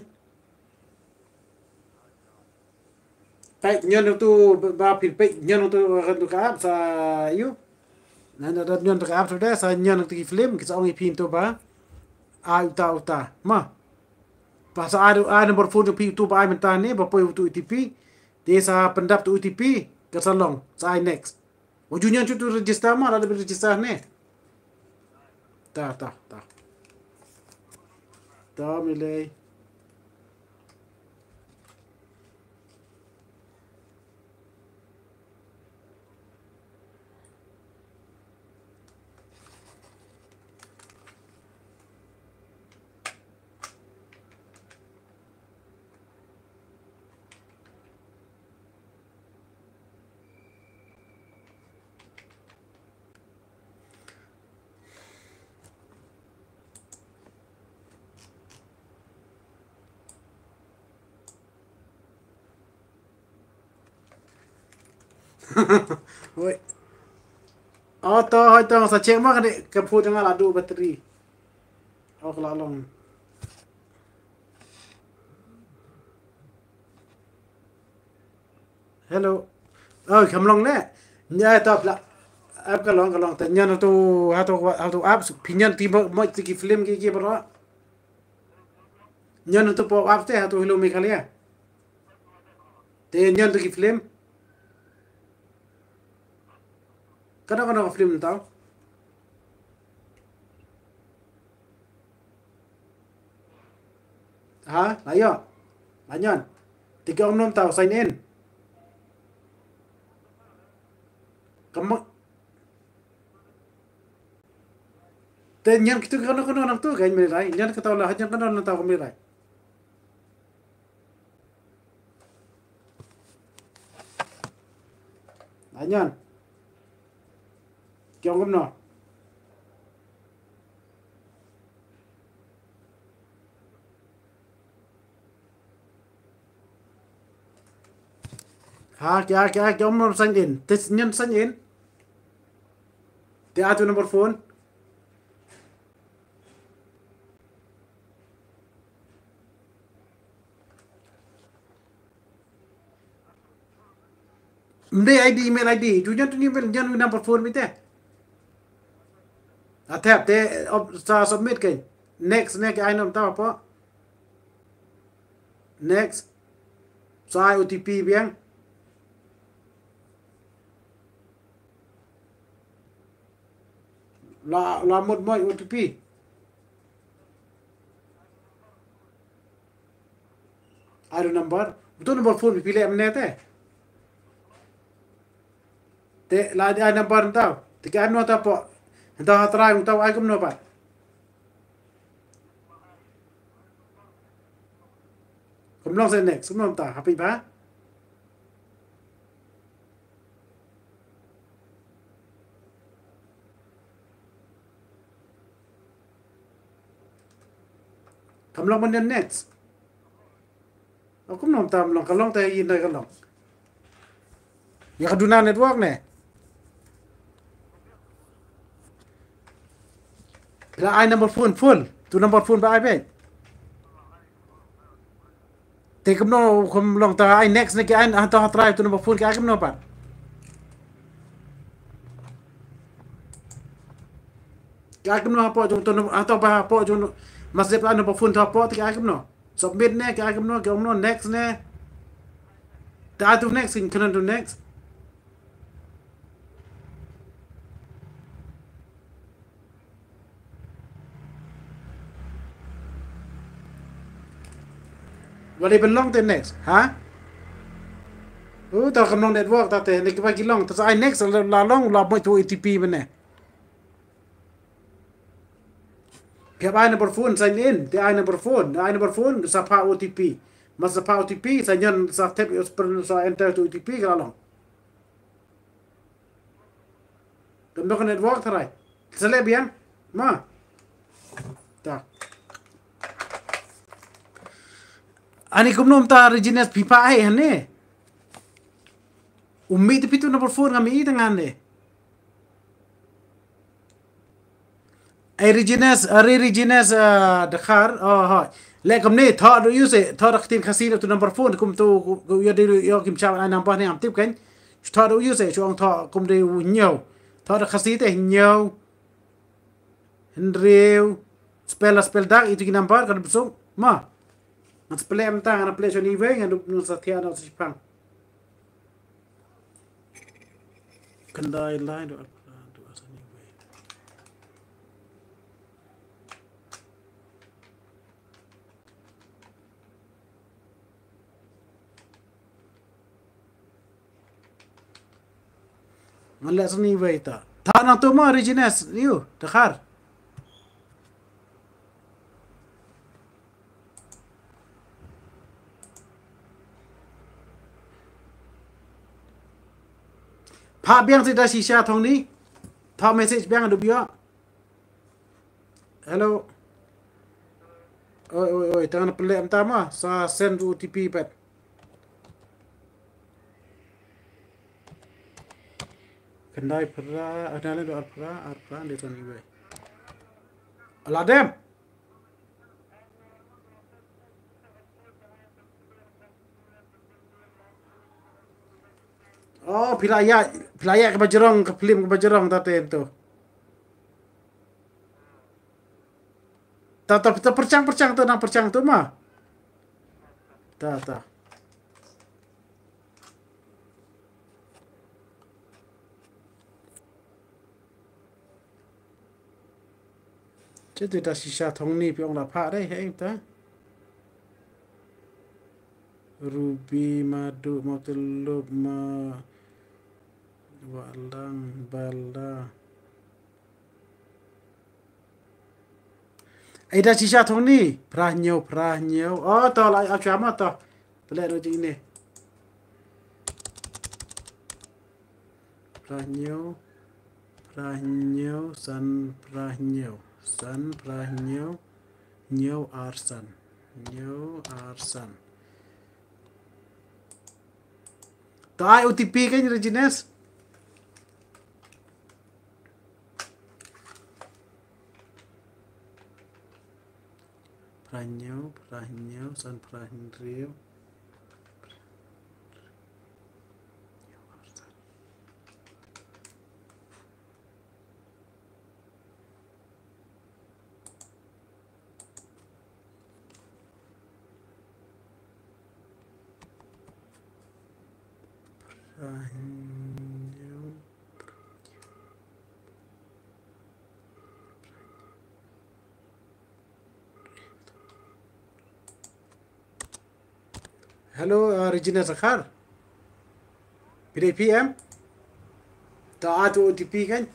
Peit ñion tu ba phi peit ñion tu kan tu ka app sa ïoh. Na na da ñion tu ka app tu da sa ñion tu ki film ki sa ong ïa phi tu ba. Ai uta uta. Ma. Ba sa ai ai number phone tu phi tu ba ai mynta ne ba poi utu O T P. Te sa pyndap tu O T P ka sa long sa ai next. Wa ju ñion tu register ma, la da register ne. Ta ta ta. Ta mi lei. Wei. Auto hoi tong sa check ma ka dei ka phone jong nga la du battery. Oh, ka la long. Hello. Oh, kam long ne. Nya ta pla. App ka long ka long ta ñion tu ha tu ha tu app phi ñion ti mo mo ti ki film ki ki bro. Ñion tu pop up te ha tu Hello Meghalaya. Te ñion tu ki film. Kano kano ka film tau. Ha, la ïoh. La ñion. Te ki ong ym tau sign in. Kam Te ñion kitu kano kano nangtu ka ïa mei rai. Ñion ka tau la ñion kano nangtu ka mei rai. Ai ñion. Ki ong kumno. Ha, ki a, ki a, ki ong ym sign in. Te ñion sign in. Te ai tu number phone. Ym dei I D, email I D. Ju ñion tu email, ñion number phone beit te. A thep te, op, sa submit kein. Next, next, ai nom tau hapoh. Next. Sa ai O T P biang. La, la mut mo O T P. Ai number. Utu number phone phi leh mynne te. Te la ai number tau. Te ki ai no ta po. Tau ha trai tau ai kumno pat. Kumno sa next, kumno ta happy ba. Kam long mynne next. Oh, kumno tam long, ka long te ïa ka long. Ïa ka duna network ne. Phi la ai number phone full. Tu number phone ba ai beit. Te kumno kum long ta ai next ne ki ai ha ta ha trai tu number phone ki ai kumno pat. Ki ai kumno hapoh jong tu number, ha ta ba hapoh jong mas dep ai number phone ta hapoh te ki ai kumno. Submit ne ki ai kumno, ki ai kumno next ne. Ta ai tu next, kin kena tu next. Wat dei ban long te next, ha? Uh, ta kam long network ta te, ne kiba ki long, ta sa ai next, la, la long, la mo tu O T P mynne. Phi hap ai number phone, sign in, te ai number phone, ai number phone, sa pha O T P. Mas sa pha O T P, sa ñion, sa tep, sa enter tu O T P, ka la long. Kam dok network tharai. Sa leh biang. Ma. Ta. Ani kumno mynta Regines phi pa ai hangne. U mih te phi tu number phone nga mih i tang hangne. Ai Regines, ari Regines, ah, Dkhar, oh, hoi. Leh kumne, thoh da u ïa se, thoh da ka ktien Khasi da tu number phone, kum tu, ku, ku, ïa di, ïa kim chap ai number ne am tip kan. Thoh da u ïa se, shu ong thoh kum di u ñiew. Thoh da Khasi te ñiew. Hynriew. Spell, spell dak, itu ki number, kan besuk. Ma. Ngan spell em tang, ngan play shoni wei, ngan dup nus sa thia, nus sa chipang. Khyndai lai, dua, dua, sa ni wei. Ngan leh sa ni wei ta. Ta nang tu ma Regines, yu, Dkhar. Phah biang si da shisha thong ni. Phah message biang du biang. Hello. Oi, oi, oi, tang na pele em ta ma. Sa send O T P pat. Khyndai phra, ah, na le do ar phra, ar phra, de ton iwe. Ala dem. Oh, phi la ïa, phi la ïa ka bajrong, ka film ka bajrong ta ten tu. Ta, ta, ta pyrchang, pyrchang tu, nang pyrchang tu ma. Ta, ta. Che tu da shisha thong ni phi ong la pha dei, hei ta. Ruby, Madu, Mautelup, Ma, Walang, Bala. Ai da shisha thong ni, phra hynñiew, phra hynñiew. Oh, to la, ap shwa ma to. Pele ro jing ni. Phra hynñiew, phra hynñiew, san phra hynñiew, san phra hynñiew, hynñiew ar san, hynñiew ar san. To ai O T P kan, Regines? Phra hynñiew, phra hynñiew, san phra hynriew. Phra hynñiew. Hello, uh, Regina Zakhar. Phi dei phi em? To ai tu O T P kan.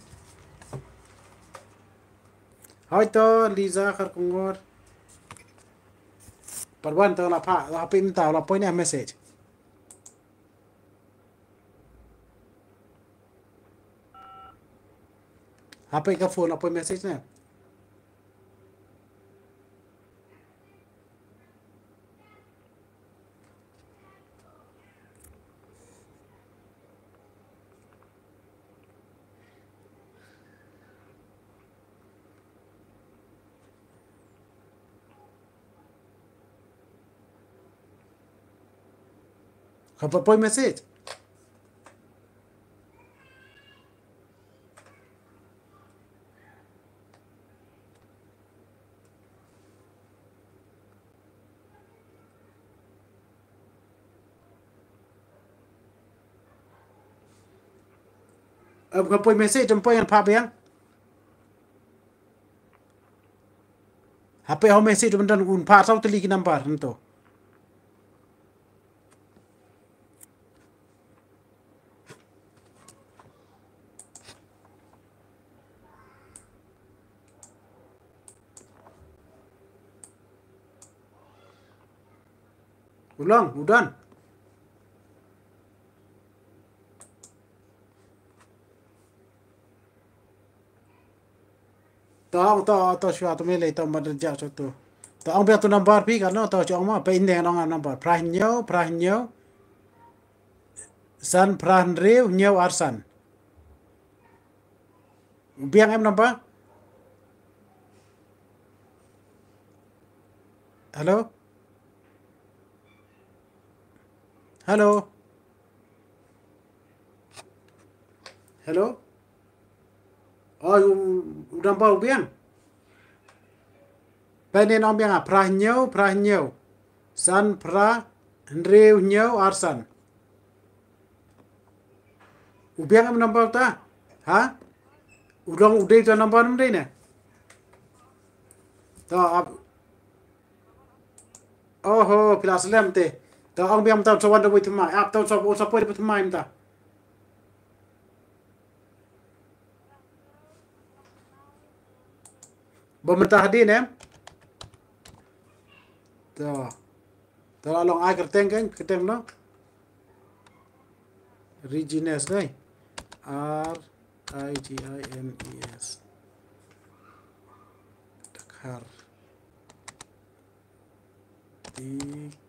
Hoi to Liza Kharkongor. Parwan to la pha, la pha pynta, la poi ne message. Ha poi ka phone, ha poi message ne. Ka poi message. Em, ka poi message, em poi ngan phah biang. Ha poi ho message, em, don un phah saw tylli ki number nto. U long, u don. To ong to, to shuwa to me lei to ma da jak shuwa to. To ong biang to number phi ka no to chong ma, peit ne ong number. Phra hynñiew, phra hynñiew. San phra hynriew, hynñiew ar san. Biang em number? Hello? Hello? Hello? Oh, u, u dang ba u biang. Pynban ong biang ah, phra hynñiew, phra hynñiew. San phra, hynriew hynñiew, ar san. U biang em number ta? Ha? U dang u dei ta number em dei ne? Ta ap. Oho, phi la slem te. Ta ong biang mynta sa wan da wei thymmai. Ap ta sa, sa poi da thymmai mynta. Ba mynta hadien em. Ta. Ta la long ai kyrteng kan, kyrteng no. Regines dei. R I G I N E S. Dkhar. D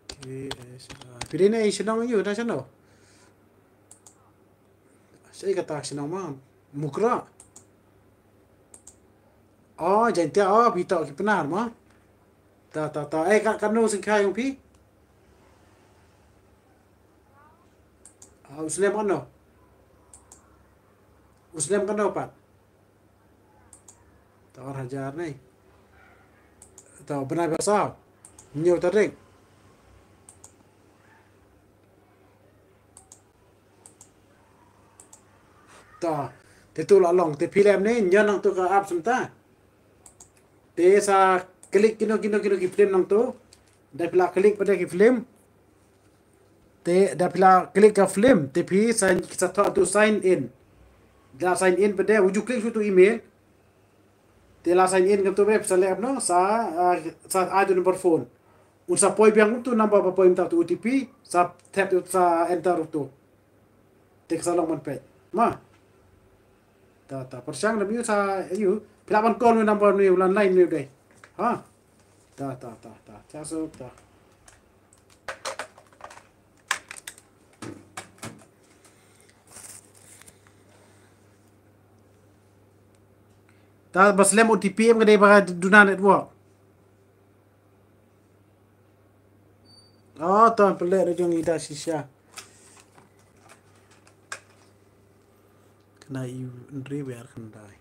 K H I. Phi dei na i shnong ïu na shnong. Sa i kata shnong ma. Mukroh. Oh, Jaintia, oh, phi toh ki Pnar ma. Ta, ta, ta. Eh, ka, kano sngewkhia jong phi? Ah, u snem kano? U snem kano pat? Ta ar hajar ne. Ta bnai ba saw. Hynñiew tarik. Ta, te tu la long, te phi lem ne, ñion nangtu ka app mynta. Te sa klik kino, kino, kino ki film nangtu. Da phi la klik pat de ki film. Te da phi la klik ka film, te phi sa, sa thoh tu sign in. Da sign in pat de, u ju klik shuh tu email. Te la sign in kumtu be, sa leh kumno, sa, ah, sa ai tu number phone. Un sa poi biang kumtu number ba poi mynta tu O T P, sa thep tu sa enter tu. Te ka sa long ban peit. Ma. Ta, ta, pyrshang da miu sa, ïu, phi lah ban call miu number miu, landline miu dei. Ha. Ta, ta, ta, ta. Cha so, ta. Ta ba slem O T P em ka dei ba duna network. Oh, to pynleh na jong i Dashisha. Kane i Nri wer khyndai.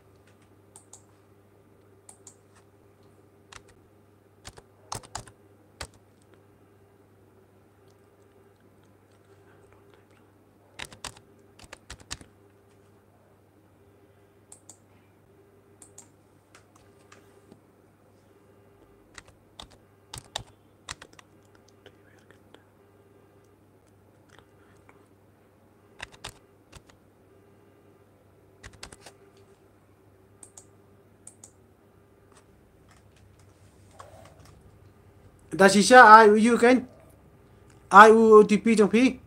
Dashisha, ai u ïu kan? Ai u O T P jong phi?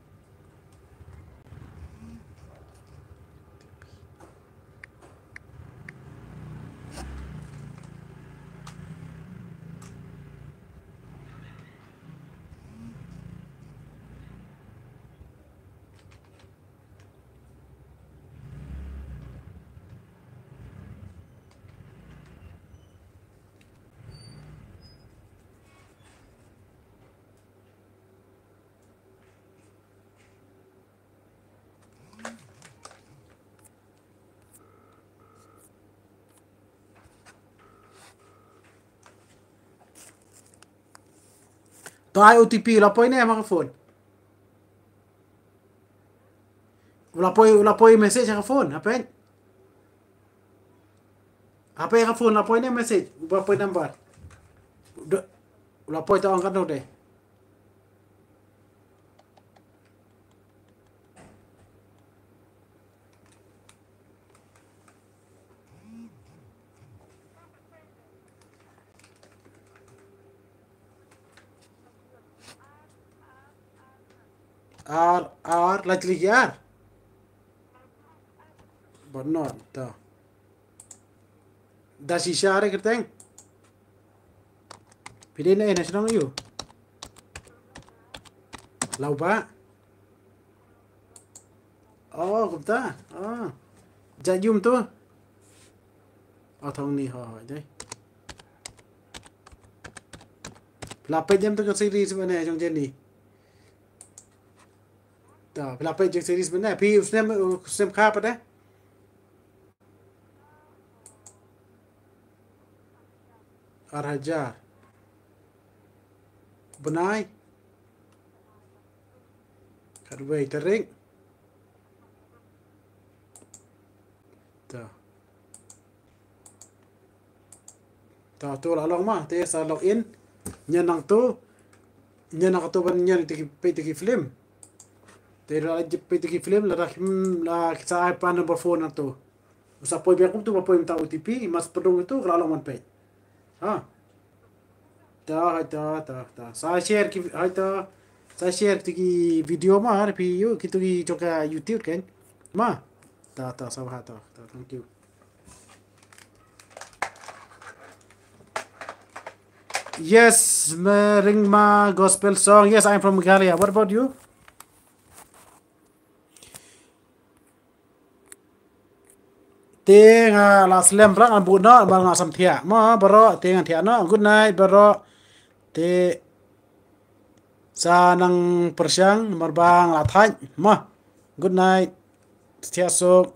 To ai O T P la poi ne ha ka phone. U la poi, u la poi message ha ka phone, ha peit. Ha peit ha ka phone la poi ne message, u la poi number. U la poi, to ong katno de. Ar, ar, la jli ki ar. But not, to. Dashisha re kyrteng. Phi dei na, na shnong ïu. Lawbah. Oh, kumta. Oh. Jait ïum tu. Oh, thong ni ho, ho, dei. Phi la peit ïa ka series mynne jong Jenny? Ta, phi la peit ïa ka series mynne? Phi u snem, u snem kha pat de? Ar hajar. Bnai? Khatwei tarik. Ta. Ta, to la long ma, te sa log in. Ñian nangto. Ñian nangto ban ñian te ki, peit te ki film. Te la peit te ki film, lada kim, la ki sa ai pa number phone nangto. Sa poi biang kumto, ba poi mynta O T P, mas pdung ito, ka la long ban peit. Ha. Ta, hai ta, ta, ta. Sa share ki, hai ta. Sa share ki video ma, ha, phi ïoh, kito ki jong ka YouTube kan. Ma. Ta, ta, sa bha ta, ta, thank you. Yes, Meringma gospel song. Yes, I'm from Meghalaya. What about you? Te nga la slem bra, ngan bud noh, namar nga sam thiah. Mo, baroh, te ngan thiah noh. Good night, baroh. Te sa nang pyrshang, namar ba nga la thait. Mo. Good night. Thiah suk.